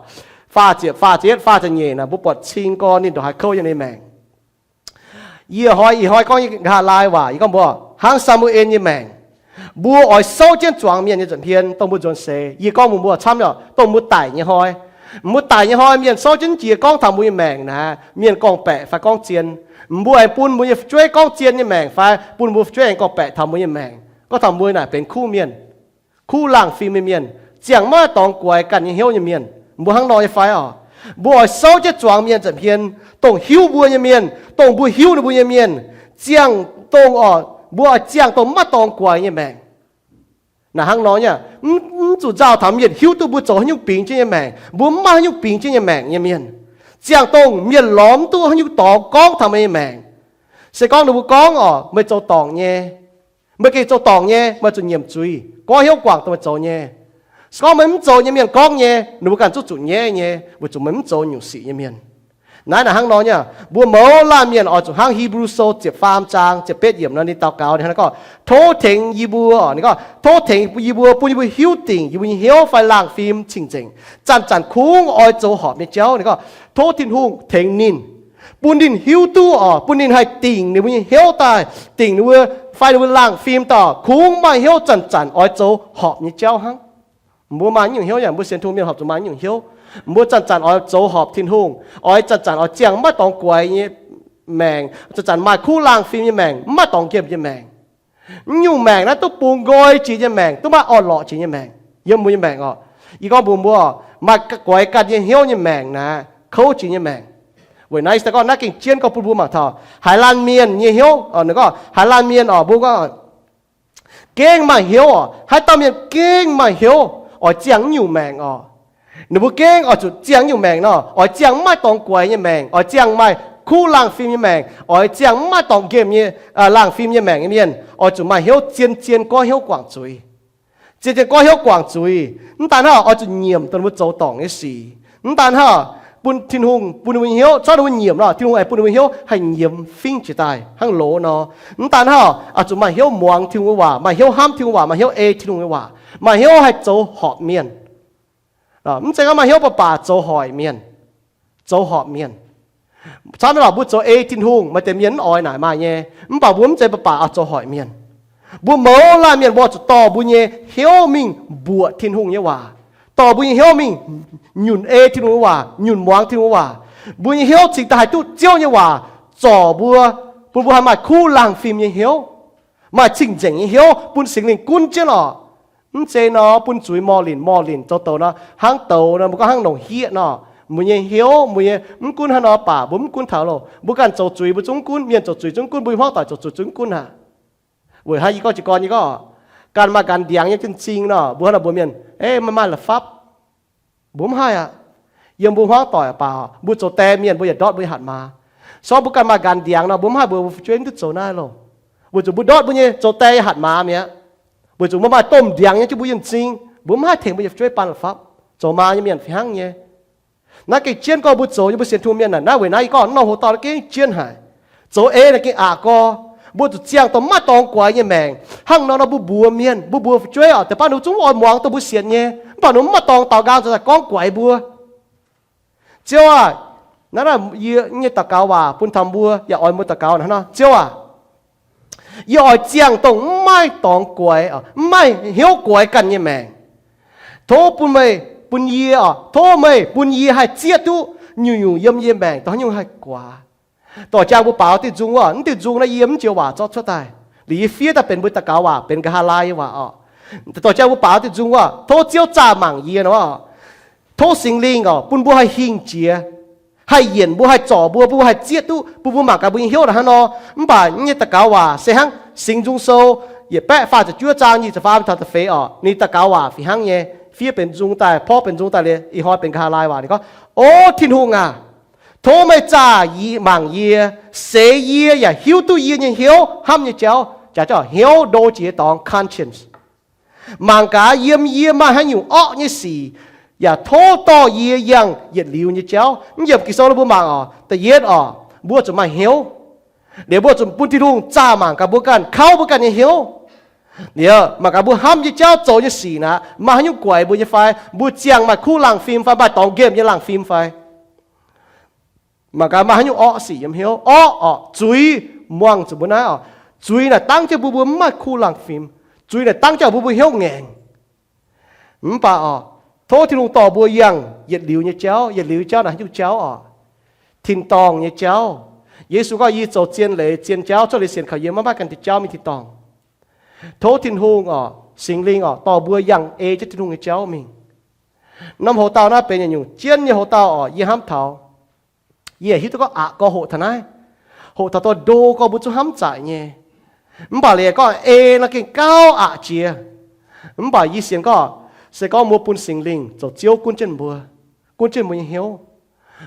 Faah ziepc, faah ziepc yietv, faah ziepc nyeic naaic, mbuo buatc cing gorn ninh ndongc haaix kouv yiem ninh maengc. Yie hnoi, ih hnoi gorngv nyei nqa'haav laai waac, yie gorngv mbuox hnangv Saa^mu^en nyei maengc. Mbuo oix souv jienv zuangx mienh nyei nza'hmien dongh mbuo nzuonx seix. Yie gorngv mbuox mbuo camv nyei, dongh mbuo daic nyei hnoi. Mbuo daic nyei hnoi mienh souv jienv jiex gorngv taux mbuo nyei maengc naaic, mienh gorngv-baeqc fai gorngv zien. Mbuo aengx bun mbuo nyei fu'jueiv gorngv zien nyei maengc fai bun mbuo fu'jueiv aengx gorngv-baeqc taux mbuo nyei maengc, gorngv taux mbuo naaic benx kuv mienh, kuv laangh fim nyei mienh, ziangh maiv dorngx guaix ganh nyei hnyouv nyei mienh. Mbuo hnangv nor nyei fai oc? Mbuo oix souv jienv zuangx mienh nza'hmien, dongh hiuv mbuo nyei mienh, dongh mbuo hiuv ninh mbuo nyei mienh, ziangh dongh oc, mbuo oix ziangh dongh maiv dorngx guaix nyei maengc. Naaic hnangv nor nyei, mv zuqc nzauh taux mienh hiuv duqv mbuo zoux haaix nyungc bingx jienv nyei maengc, mbuo mv maaih haaix nyungc bingx jienv nyei maengc nyei mienh. Ziangh dongh mienh lorz mv duqv haaix nyungc dorngx gorngv taux meih nyei maengc. Se gorngv ninh mbuo gorngv oc, meih zoux dorngc nyei, meih gengh zoux dorngc nyei, meih zuqc nyiemc zuiz, goiv hnyouv guangc dongh meih zoux nyei. Se gorngv meih mv zoux nyei mienh gorngv nyei, ninh mbuo ganh zungv zuqc nyaiv nyei, weic zuqc meih mv zoux nyungc sic nyei mienh. Naaiv naaic hnangv nor nyei, mbuo mouz laanh mienh oix zuqc hnangv Hipv^lu Sou ziepc faam zaang ziepc betv yiemc nor ninh daux gaux, ninh hnangv naaiv gorngv, tov tengx yie mbuo, ninh gorngv, tov tengx yie mbuo, bun yie mbuo hiuv dingc yie mbuo nyei hnyouv fai laangh fim cing-nzengc, zanc-zanc kungx oix zoux horpc nyei jauv. Ninh gorngv tov Tin-Hungh tengx ninh, bun ninh hiuv duqv oc, bun ninh haih dingc ninh mbuo nyei hnyouv daaih, dingc ninh mbuo, fai ninh mbuo laangh fim daaih kungx maaih hnyouv zanc-zanc oix zoux horpc nyei jauv hnangv. Mbuo maaih nyungc hnyouv yaac mbuo sienx Tin-Hungh mienh horpc zuqc maaih nyungc hnyouv. Mbuo zanc-zanc oix zoux horpc Tin-Hungh, oix zanc-zanc oix ziangh maiv dorngx guaix nyei maengc, zanc-zanc maaih kuv laangh fim nyei maengc, maiv dorngx nqemh nyei maengc. Mv nyungc maengc naaiv duqv bungx nqoi jiex nyei maengc, duqv maiv orn-lorqc jiex nyei maengc yiem mbuo nyei maengc oc. Yie gorngv mbuox mbuo, maaih guaix ganh nyei hnyouv nyei maengc naaic, kouv jiex nyei maengc. Weic naaiv se gorngv naaiv gengh jienv gorngv bun mbuo mangc taux haaix laanh mienh nyei hnyouv, gorngv haaix laanh mienh oc, mbuo gorngv gengh maaih hnyouv oc. Haaix dauh mienh gengh maaih hnyouv oix ziangh nyungc maengc oc, ninh mbuo gengh oix zuqc ziangh nyungc maengc nor, oix ziangh maiv dorngx guaix nyei maengc, oix ziangh maaih kuv laangh fim nyei maengc, oix ziangh maiv dorngx nqemh nyei laangh fim nyei maengc nyei mienh, oix zuqc maaih hnyouv zien-zien goiv hnyouv guangc zuiz. Zien-zien goiv hnyouv guangc zuiz. Mv daan hnangv, oix zuqc nyiemc dongh mbuo zoux dorngc nyei sic. Mv daan hnangv, bun Tin-Hungh bun ninh mbuo nyei hnyouv, cuotv ninh mbuo nyiemc nor, Tin-Hungh aengx bun ninh mbuo hnyouv haih nyiemz fingv jiex daaih hnangv loz nor. Mv daan hnangv, oix zuqc maaih hnyouv muangx Tin-Hungh nyei waac, maaih hnyouv hnamv Tin-Hungh waac, maaih hnyouv ei Tin-Hungh nyei waac, maaih hnyouv haih zoux horpc mienh. Mv zeiz gorngv maaih hnyouv baac baac zoux hoic mienh, zoux horpc mienh. Camv nyei lorqc, mbuo zoux ei Tin-Hungh, maaih deix mienh mv oix naaic maaih nyei, mv baac mbuo mv zeiz baac baac oix zoux hoic mienh. Mbuo mouz laanh mienh mbuo zuqc dorh mbuo nyei hnyouv mingh mbuoqc Tin-Hungh nyei waac, dorh mbuo nyei hnyouv mingh nyunc ei Tin-Hungh nyei waac, nyunc muangx Tin-Hungh nyei waac. Mbuo nyei hnyouv cingx daaih haih duqv Ziouv nyei waac zorc mbuo, bun mbuo haih maaih kuv laangh fim nyei hnyouv, maaih cing-nzengc nyei hnyouv bun Singx Lingh gunv jienv oc. Mv zeiz nor bun zuiz morh linc morh linc zoux douz nor, hnangv douz nor, mbuo gorngv hnangv longc hieqv nor. Mbuo nyei hnyouv, mbuo nyei, mv gunv hnangv nor baac mbuo mv gunv taux loh. Mbuo ganh zoux zuiz mbuo zungv gunv, mienh zoux zuiz zungv gunv, mbuo hmuangv doic zoux zuiz zungv gunv aqv. Weic haaix, yie gorngv jiez gorn nyei gorngv, ganh maaih ganh ndiangx nyei jienv zing nor, mbuo hnangv nor mbuox mienh, Ei, meih maaih la'fapv? Mbuo mv haih aqv. Yiem mbuo hmuangv doic baac mbuo zoux die mienh mbuo yaac ndortv mbuo nyei hatc maaz. Se gorngv mbuo ganh maaih ganh ndiangx nor, mbuo mv haih mbuox mbuo fu'jueiv mv duqv zoux naaiv loh, weic zuqc mbuo ndortv mbuo nyei zoux die nyei hatc maaz mi'aqv. Weic zuqc mbuo maaih domh ndiangx nyei jienv mbuo yiem m'zing, mbuo mv haih tengx mbuo nyei fu'jueiv baan la'fapv. Zoux maa nyei mienh fih hnangv nyei. Naaiv gengh jienv gorngv mbuo zoux nyei, mbuo sienx Tin-Hungh mienh naaic, naaiv weic naaiv yie gorngv norm hoc dauh naaiv gengh jienv haic. Zoux ei naaic gengh aqc gorx. Mbuo zuqc ziangh dongh maiv maaih dorngx guaix nyei maengc. Hnangv nor nor mbuo mbuox mienh, mbuo mbuox fu'jueiv oc, deix baav ninh zungv oix muangx dongh mbuo sienx nyei, mv baac ninh mv maaih dorngx daux nqaang zoux daaih gorngv guaix mbuo. Ziouv aah! Naaiv, naaiv yie nyei daux gaux waac bun taux mbuo yaac oix mbuo daux gaux hnangv nor. Ziouv aac, yie oix ziangh dongh mv maaih dorngx guaix, mv maaih hnyouv guaix ganh nyei maengc. Tov bun meih, bun yie oc, tov meih bun yie haih zieqv duqv nyungc-nyungc yiem yie maengc dongh haaix nyungc haih guaax. Dorh jangx mbuo baaux diuh nzung wuov, mv diuh nzung naaiv yie mv joux waac zorqv cuotv daaih. Liuz yie fiev daaih benx mbuo daux gaux waac, benx nqa'haav laai nyei waac oc. Dorh jangx mbuo baaux diuh nzung wuov, tov Ziouv zaah mangc yie nor. Tov Singx Lingh oc, bun mbuo haih hingh jiex, haih yienc mbuo, haih zorc mbuo, bun mbuo haih zieqv duqv, bun mbuo mangc gaax mbuo nyei hnyouv naaiv hnangv nor. Mv baac nyei daux gaux waac se hnangv Singx Nzung Sou yietc baeqv faah ziepc juov zaang nyic ziepc faam taux da'feix oc. Ninh daux gaux waac fih hnangv nyei, fiev benx nzung daaih, porv benx nzung daaih liuz, ih hnoi benx nqa'haav laai waac. Ninh gorngv, O Tin-Hungh aac, tov meih zaah mangc yie, seix yie yaac hiuv duqv yie nyei hnyouv hnamv nyei jauv, jaax hnyouv ndo jiex dorngx, conscience. Mangc gaax yiem yie maaih haaix nyungc orqv nyei sic, yaac tov dorh yie yangh yietc liuz nyei jauv. Mv yiemc Ging-Sou mbuo mangc oc, da'yietv oc, mbuo zuqc maaih hnyouv. Liuz mbuo zuqc bun Tin-Hungh zaah mangc gaax mbuo ganh, kauv mbuo ganh nyei hnyouv. Liuz mangc gaax mbuo hnamv nyei jauv, zoux nyei sic naaic, maaih haaix nyungc guaix mbuo nyei fai, mbuo ziangh maaih kuv laangh fim fai, maaih dorngx nqemh nyei laangh fim fai. Mangc gaax maaih haaix nyungc orqv sic yiem hnyouv. Orqv oc, zuiz, muangx zuqc mbuo naaiv oc, zuiz naaic dangv jienv mbuo, mbuo mv maaih kuv laangh fim. Zuiz naaic dangv jienv mbuo, mbuo hnyouv ngaengc. Mv baac oc, tov Tin-Hungh dorh mbuo yangh yietc liuz nyei jauv. Yietc liuz nyei jauv naaic haaix nyungc jauv oc? Tin-dorngh nyei jauv. Yesu gorngv, Yie zoux zien leiz, zien jauv, cuotv leiz sienx kaux yie maiv maaih ganh diuh jauv mingh tin-dorngh. Tov Tin-Hungh oc, Singx Lingh oc, dorh mbuo yangh ei jienv Tin-Hungh nyei jauv mingh. Norm hoc-dauh naaiv benx yietc nyungc jienv nyei hoc-dauh oc, yie hnamv taux. Yie hiuv duqv gorngv aqc gorx hoqc taux naaiv, hoqc taux dorh ndo gorx mbuo zungv hnamv zaic nyei. Mv baac leiz gorngv ei nor gengh gauh aqc jiex. Mv baac yie sienx gorngv, se gorngv mbuo bun Singx Lingh zoux Ziouv gunv jienv mbuo, gunv jienv mbuo nyei hnyouv,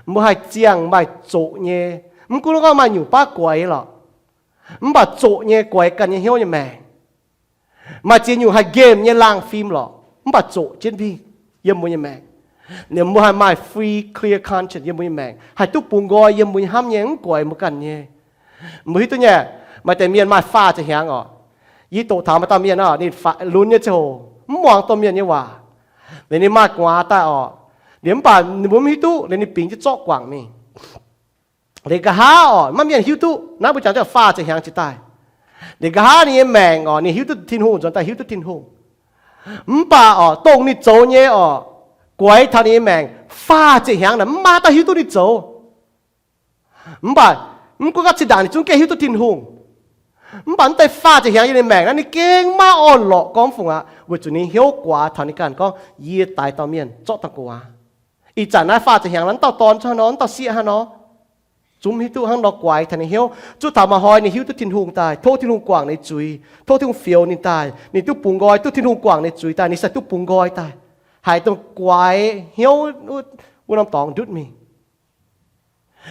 mbuo haih ziangh maaih zoqc nyei, mv gunv gorngv maaih nyungc baav guaix lorqc, mv baac zoqc nyei guaix ganh nyei hnyouv nyei maengc. Maaih ziex nyungc haih nqemh nyei laangh fim lorqc, mv baac zoqc jienv mingh yiem mbuo nyei maengc. Ninh mbuo haih maaih free, clear conscience yiem mbuo nyei maengc, haih duqv bungx nqoi yiem mbuo nyei hnamv nyei, mv guaix mbuo ganh nyei. Mbuo hiuv duqv nyei, maaih deix mienh maaih faah ziepc hnyangx oc. Yie doqc taux maaih dauh mienh oc, ninh lunx nyei ziangh hoc mv muangx domh mienh nyei waac. Liuz ninh maaih gu'nguaaz daaih oc. Liuz mv baac ninh mbuo mv hiuv duqv, liuz ninh bingx jienv zorqv guangc mingh. Liuz nqa'haav oc, maiv mienh hiuv duqv, naaiv mbuo jangx jienv faah ziepc hnyangx jiex daaih. Liuz nqa'haav ninh nyei maengc oc, ninh hiuv duqv Tin-Hungh, nzuonx daaih hiuv duqv Tin-Hungh. Mv baac oc, dongh ninh zoux nyei oc, guaix taux ninh nyei maengc, faah ziepc hnyangx naaic mv maaih dauh hiuv duqv ninh zoux. Mv baac mv gunv gorngv zinh ndaangc ninh zungv gengh hiuv duqv Tin-Hungh, mv baac mv deix faah ziepc hnyangx yiem ninh maengc naaiv ninh gengh maiv orn-lorqc gorngv fungc aqv, weic zuqc ninh hnyouv guaax taux ninh ganh gorngv, Yie daix dauh mienh zorqv daaih gu'nguaaz. Ih zanc naaiv faah ziepc hnyangx naaiv, mv dauh dorn hnangv nor, mv dauh sieqv hnangv nor, zungv hiuv duqv hnangv nor guaix taux ninh hnyouv. Zuqc taux maaih hnoi ninh hiuv duqv Tin-Hungh daaih, tov Tin-Hungh guangc ninh zuiz, tov Tin-Hungh fioux ninh daaih, ninh duqv bungx nqoi, duqv Tin-Hungh guangc ninh zuiz daaih, ninh se duqv bungx nqoi daaih, haiz dongh guaix hnyouv wuov norm dorngx ndutv mingh.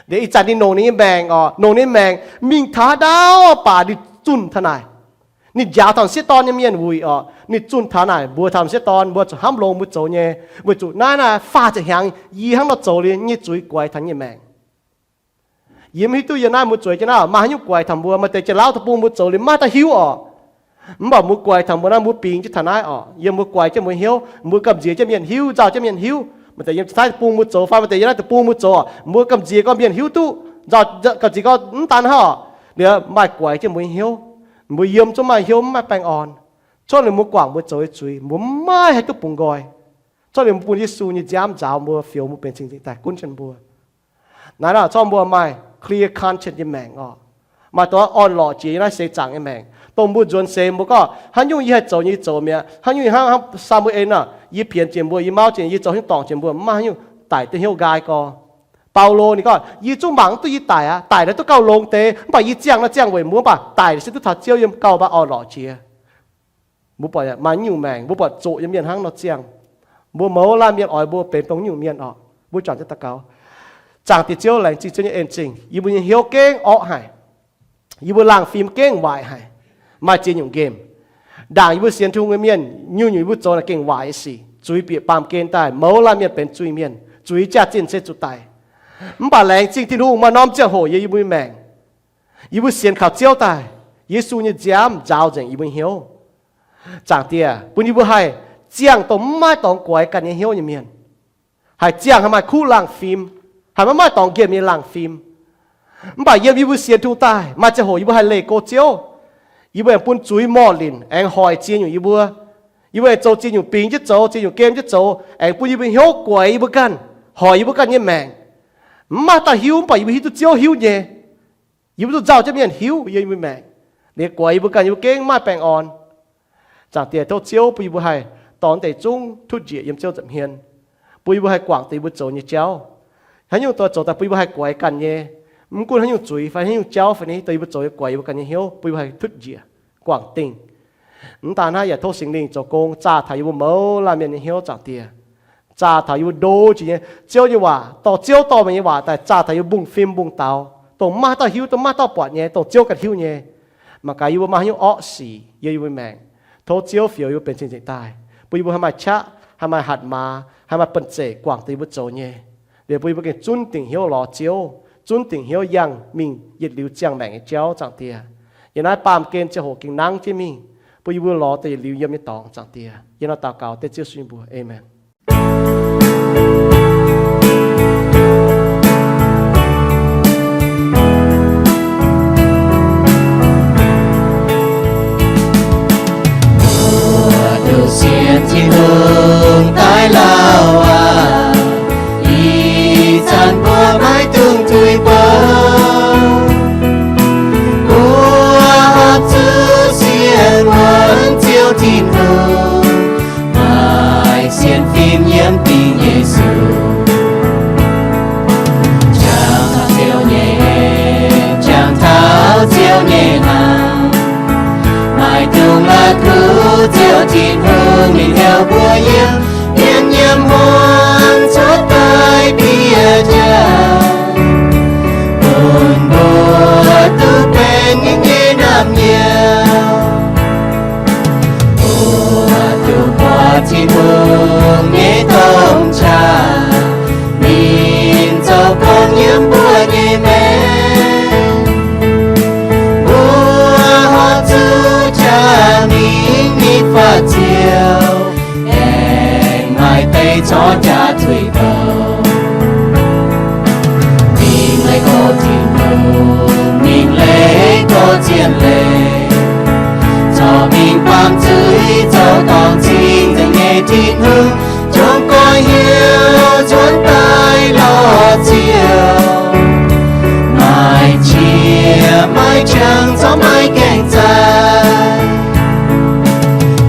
Liuz ih zanc ninh longc ninh nyei maengc oc, longc ninh nyei maengc mingh taux haaix ndau baac ninh zunh taux naaic. Ninh njaaux taux m'sieqv dorn nyei mienh wuic orqc. Ninh zunh taux naaic mbuox taux m'sieqv dorn, mbuo zuqc hnamv longx mbuo zoux nyei, weic zuqc naaiv naaiv faah ziepc hnyangx yie hnangv nor zoux liuz nyei zuiz guaix taux yie nyei maengc. Yie mv hiuv duqv yiem naaiv mbuo zueiz jienv naaiv maaih haaix nyungc guaix taux mbuo. Maaih deix janx-lauv deic-bung mbuo zoux liuz maiv daaih hiuv orqc. Mv baac mbuo guaix taux mbuo naaiv, mbuo bingx jienv taux naaiv orqc. Yiem mbuo guaix jienv mbuo hnyouv, mbuo gamh nziex jienv mienh hiuv, nzauh jienv mienh hiuv. Maaih deix yiem da'naaiv deic-bung mbuo zoux fai maaih deix yiem naaiv deic-bung mbuo zoux orqc, mbuo gamh nziex gorngv mienh hiuv duqv, nzauh, gamh nziex gorngv mv daan hnangv orqc. Liuz maaih guaix jienv mbuo nyei hnyouv, mbuo yiem zungv maaih hnyouv mv maaih baengh orn. Cuotv liuz mbuo guangc mbuo zoux nyei zuiz, mbuo maiv haih duqv bungx nqoi. Cuotv liuz mbuo bun Yesu nyei nziaamv nzaaux mbuo, fioux mbuo, benx cing-nzengc daaih gunv jienv mbuo. Naaiv nor corc mbuo maaih clear conscience nyei maengc orqc. Maaih dongh orn-lorqc jiex yiem naaiv seix zaangc nyei maengc, dongh mbuo nzuonx seix mbuo gorngv, haaix nyungc yie haih zoux nyei, yie zoux mi'aqv. Haaix nyungc hnangv Saa^mu^en nor, yie pienx jiex mbuo, yie mauv jiex, yie zoux haaix nyungc dorngc jiex mbuo, mv maaih haaix nyungc daic deix hnyouv nqaai gorx. Baulo ninh gorngv, yie zungv mangc duqv yie daic aqv. Daic naaic duqv gauh longx deix, mv baac yie ziangh naaiv ziangh weic mbuo, mv baac daic se duqv taux Ziouv yiem gauh maaih orn-lorqc jiex. Mbuo buatc maaih nyungc maengc, mbuo buatc zuqc nyei mienh hnangv nor ziangh. Mbuo mouz laanh mienh oix mbuo benx dongh nyungc mienh orqc. Mbuo juangc jienv daux gaux. Zaangc Diex Ziouv, laengz zingh Ziouv nyei en zingh. Yie mbuo nyei hnyouv gengh orqv haic. Yie mbuo laangh fim gengh waaic haic. Maaih ziex nyungc nqemh. Ndaangc yie mbuo sienx Tin-Hungh nyei mienh, nyungc-nyungc yie mbuo zoux naaic gengh waaic nyei sic, zuiz bieqc baamh gen daaih, mouz laanh mienh benx zuiz-mienh, zuiz jaax-zinh se zuqc daic. Mv baac laengz zingh Tin-Hungh, maaih norm ziangh hoc yiem yie mbuo nyei maengc, yie mbuo sienx kaux Ziouv daaih, Yesu nyei nziaamv nzaaux nzengc yie mbuo nyei hnyouv. Zaangc Diex, bun yie mbuo haih ziangh dongh mv maaih dorngx guaix ganh nyei hnyouv nyei mienh, haih ziangh haih maaih kuv laangh fim, haih maiv maaih dorngx nqemh nyei laangh fim. Mv baac yiem yie mbuo sienx Tin-Hungh daaih, maaih ziangh hoc yie mbuo haih leih go Ziouv. Yie mbuo aengx bun zuiz morh linc aengx hoic ziex nyungc yie mbuo. Yie mbuo aengx zoux ziex nyungc bingx jienv zoux, ziex nyungc gem jienv zoux, aengx bun yie mbuo hnyouv guaix yie mbuo ganh, hoic yie mbuo ganh nyei maengc. Mv maaih dauh hiuv, mv baac yie mbuo hiuv duqv Ziouv hiuv nyei. Yie mbuo duqv nzauh jienv mienh hiuv yiem yie mbuo maengc, liemh guaix yie mbuo ganh, yie mbuo gengh maaih baengh orn. Zaangc Diex, tov Ziouv bun yie mbuo haih dorh deix zungv tutv njiec yiem Ziouv nza'hmien, bun yie mbuo haih guangc deix yie mbuo zoux nyei jauv. Haaix nyungc dongh zoux daaih bun yie mbuo haih guaix ganh nyei, mv gunv haaix nyungc zuiz fai haaix nyungc jauv fai ni, dongh yie mbuo zoux nyei guaix yie mbuo ganh nyei hnyouv, bun yie mbuo haih tutv njiec, guangc dingh. Mv daan hnangv, yaac tov Singx Lingh zoux gong zaah taux yie mbuo mouz laanh mienh nyei hnyouv, Zaangc Diex. Zaah taux yie mbuo ndo jiex nyei Ziouv nyei waac, dorh Ziouv dorh meih nyei waac daaih zaah taux yie mbuo mbungv fim mbungv daux, dongh maiv dauh hiuv, dongh maiv dauh buatc nyei, dongh Ziouv ganh hiuv nyei. Mangc gaax yie mbuo maaih haaix nyungc orqv sic yiem yie mbuo maengc, tov Ziouv fioux yie mbuo benx cing-nzengc daaih, bun yie mbuo haih maaih qaqv, haih maaih hatc maaz, haih maaih banh zeic guangc deix yie mbuo zoux nyei. Liemh bun yie mbuo gengh zunv dingc hnyouv lorz Ziouv, zunv dingc hnyouv yangh mingh yietc liuz ziangh maengc nyei jauv, Zaangc Diex. Yiem naaiv baamh gen ziangh hoc gengh nangv jienv mingh, bun yie mbuo lorz deix yietc liuz yiem nyei dorngx, Zaangc Diex. Yie nor daux gaux dengv Ziouv Yesu nyei mbuox. Aamen. Mbuo duqv sienx Tin-Hungh daaih lauh aac, ih zanc mbuo maiv dungx tuix bou. Mbuo horpc zuqc sienx wuonx Ziouv Tin-Hungh, maaih sienx fim yiem dingc Yesu. Jangx taux Ziouv nyei en, jangx taux Ziouv nyei hnaangx, maiv dungx la'kuqv Ziouv Tin-Hungh ninh heuc mbuo yiem, mienh yiem hmuangx cuotv daaih bieqc jauv, bun mbuo duqv benx ninh nyei naamh nyouz. Mbuo duqv buatc Tin-Hungh nyei domh qaqv, ninh zoux gong yiem mbuo nyei maengc. Mbuo horpc zuqc jaax mingh nitv faatv Ziouv, aengx maaih deix corc jaax tuix bouc. Mingh leih gox Tin-Hungh, mingh leih gox zien leiz, corc mingh baamh zuiz zoux dorngc cing-nzengc nyei Tin-Hungh, zungv goiv hnyouv cuotv daaih lorz Ziouv. Maaih qiex maaih qangx corc maiv gaengh zaah,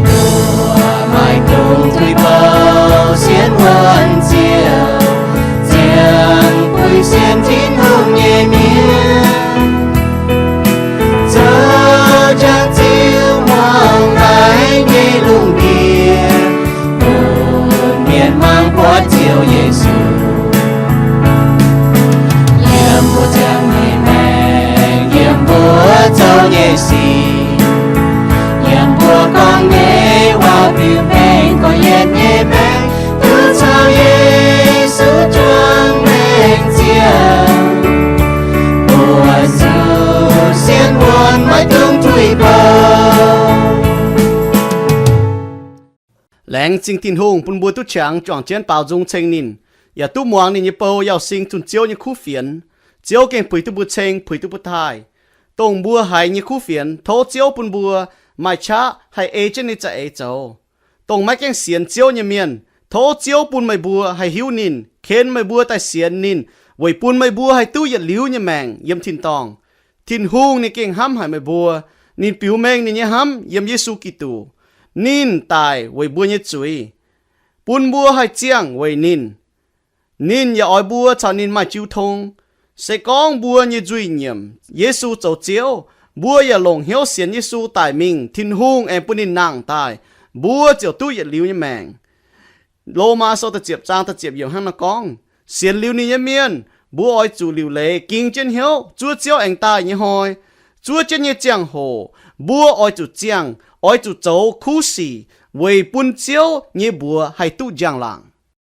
mbuo maiv dungx tuix bouc sienx wuonx Ziouv, ziangh buix sienx Tin-Hungh nyei mienh, zoux jangx Ziouv muangx haiz nyei lungh ndiev, bun mienh muangx buatc Ziouv Fiuv-mengh gorx-youz nyei maengc, duqv caux Yesu juang maengc ziangh, buatc zuqc sienx wuonh maiv dungx tuix bouh. Laengz zingh Tin-Hungh bun mbuo duqv qangx juangc jienv baaux nzung ceng ninh, yaac duqv muangx ninh nyei bou Yauh Sing zunh Ziouv nyei kuv fienx. Ziouv gengh puix duqv mbuo ceng, puix duqv mbuo taaih. Dongh mbuo haiz nyei kuv fienx, tov Ziouv bun mbuo maaih qaqv haih ei jienv ninh nyei za'eix zoux. Dongh maiv gaengh sienx Ziouv nyei mienh, tov Ziouv bun meih mbuo haih hiuv ninh, ken meih mbuo daaih sienx ninh, weic bun meih mbuo haih duqv yietc liuz nyei maengc yiem tin-dorngh. Tin-Hungh ninh gengh hnamv haic meih mbuo. Ninh biux mengh ninh nyei hnamv yiem Yesu Giduc. Ninh daic weic mbuo nyei zuiz, bun mbuo haih ziangh weic ninh. Ninh yaac oix mbuo caux ninh maaih jiu tong. Se gorngv mbuo nyei nzuih nyiemc Yesu zoux Ziouv, mbuo yaac longc hnyouv sienx Yesu daic mingh, Tin-Hungh aengx bun ninh nangh daaih, mbuo ziouc duqv yietc liuz nyei maengc. Lomaa Sou da'ziepc zaang da'ziepc yiemc hnangv naaiv gorngv, sienx liuz ninh nyei mienh, mbuo oix zuqc liuc leiz ging jienv hnyouv zuov Ziouv aengx daaih nyei hnoi. Zuov jienv nyei ziangh hoc mbuo oix zuqc ziangh, oix zuqc zoux kuv sic weic bun Ziouv nyei mbuox haih duqv njang-laangc.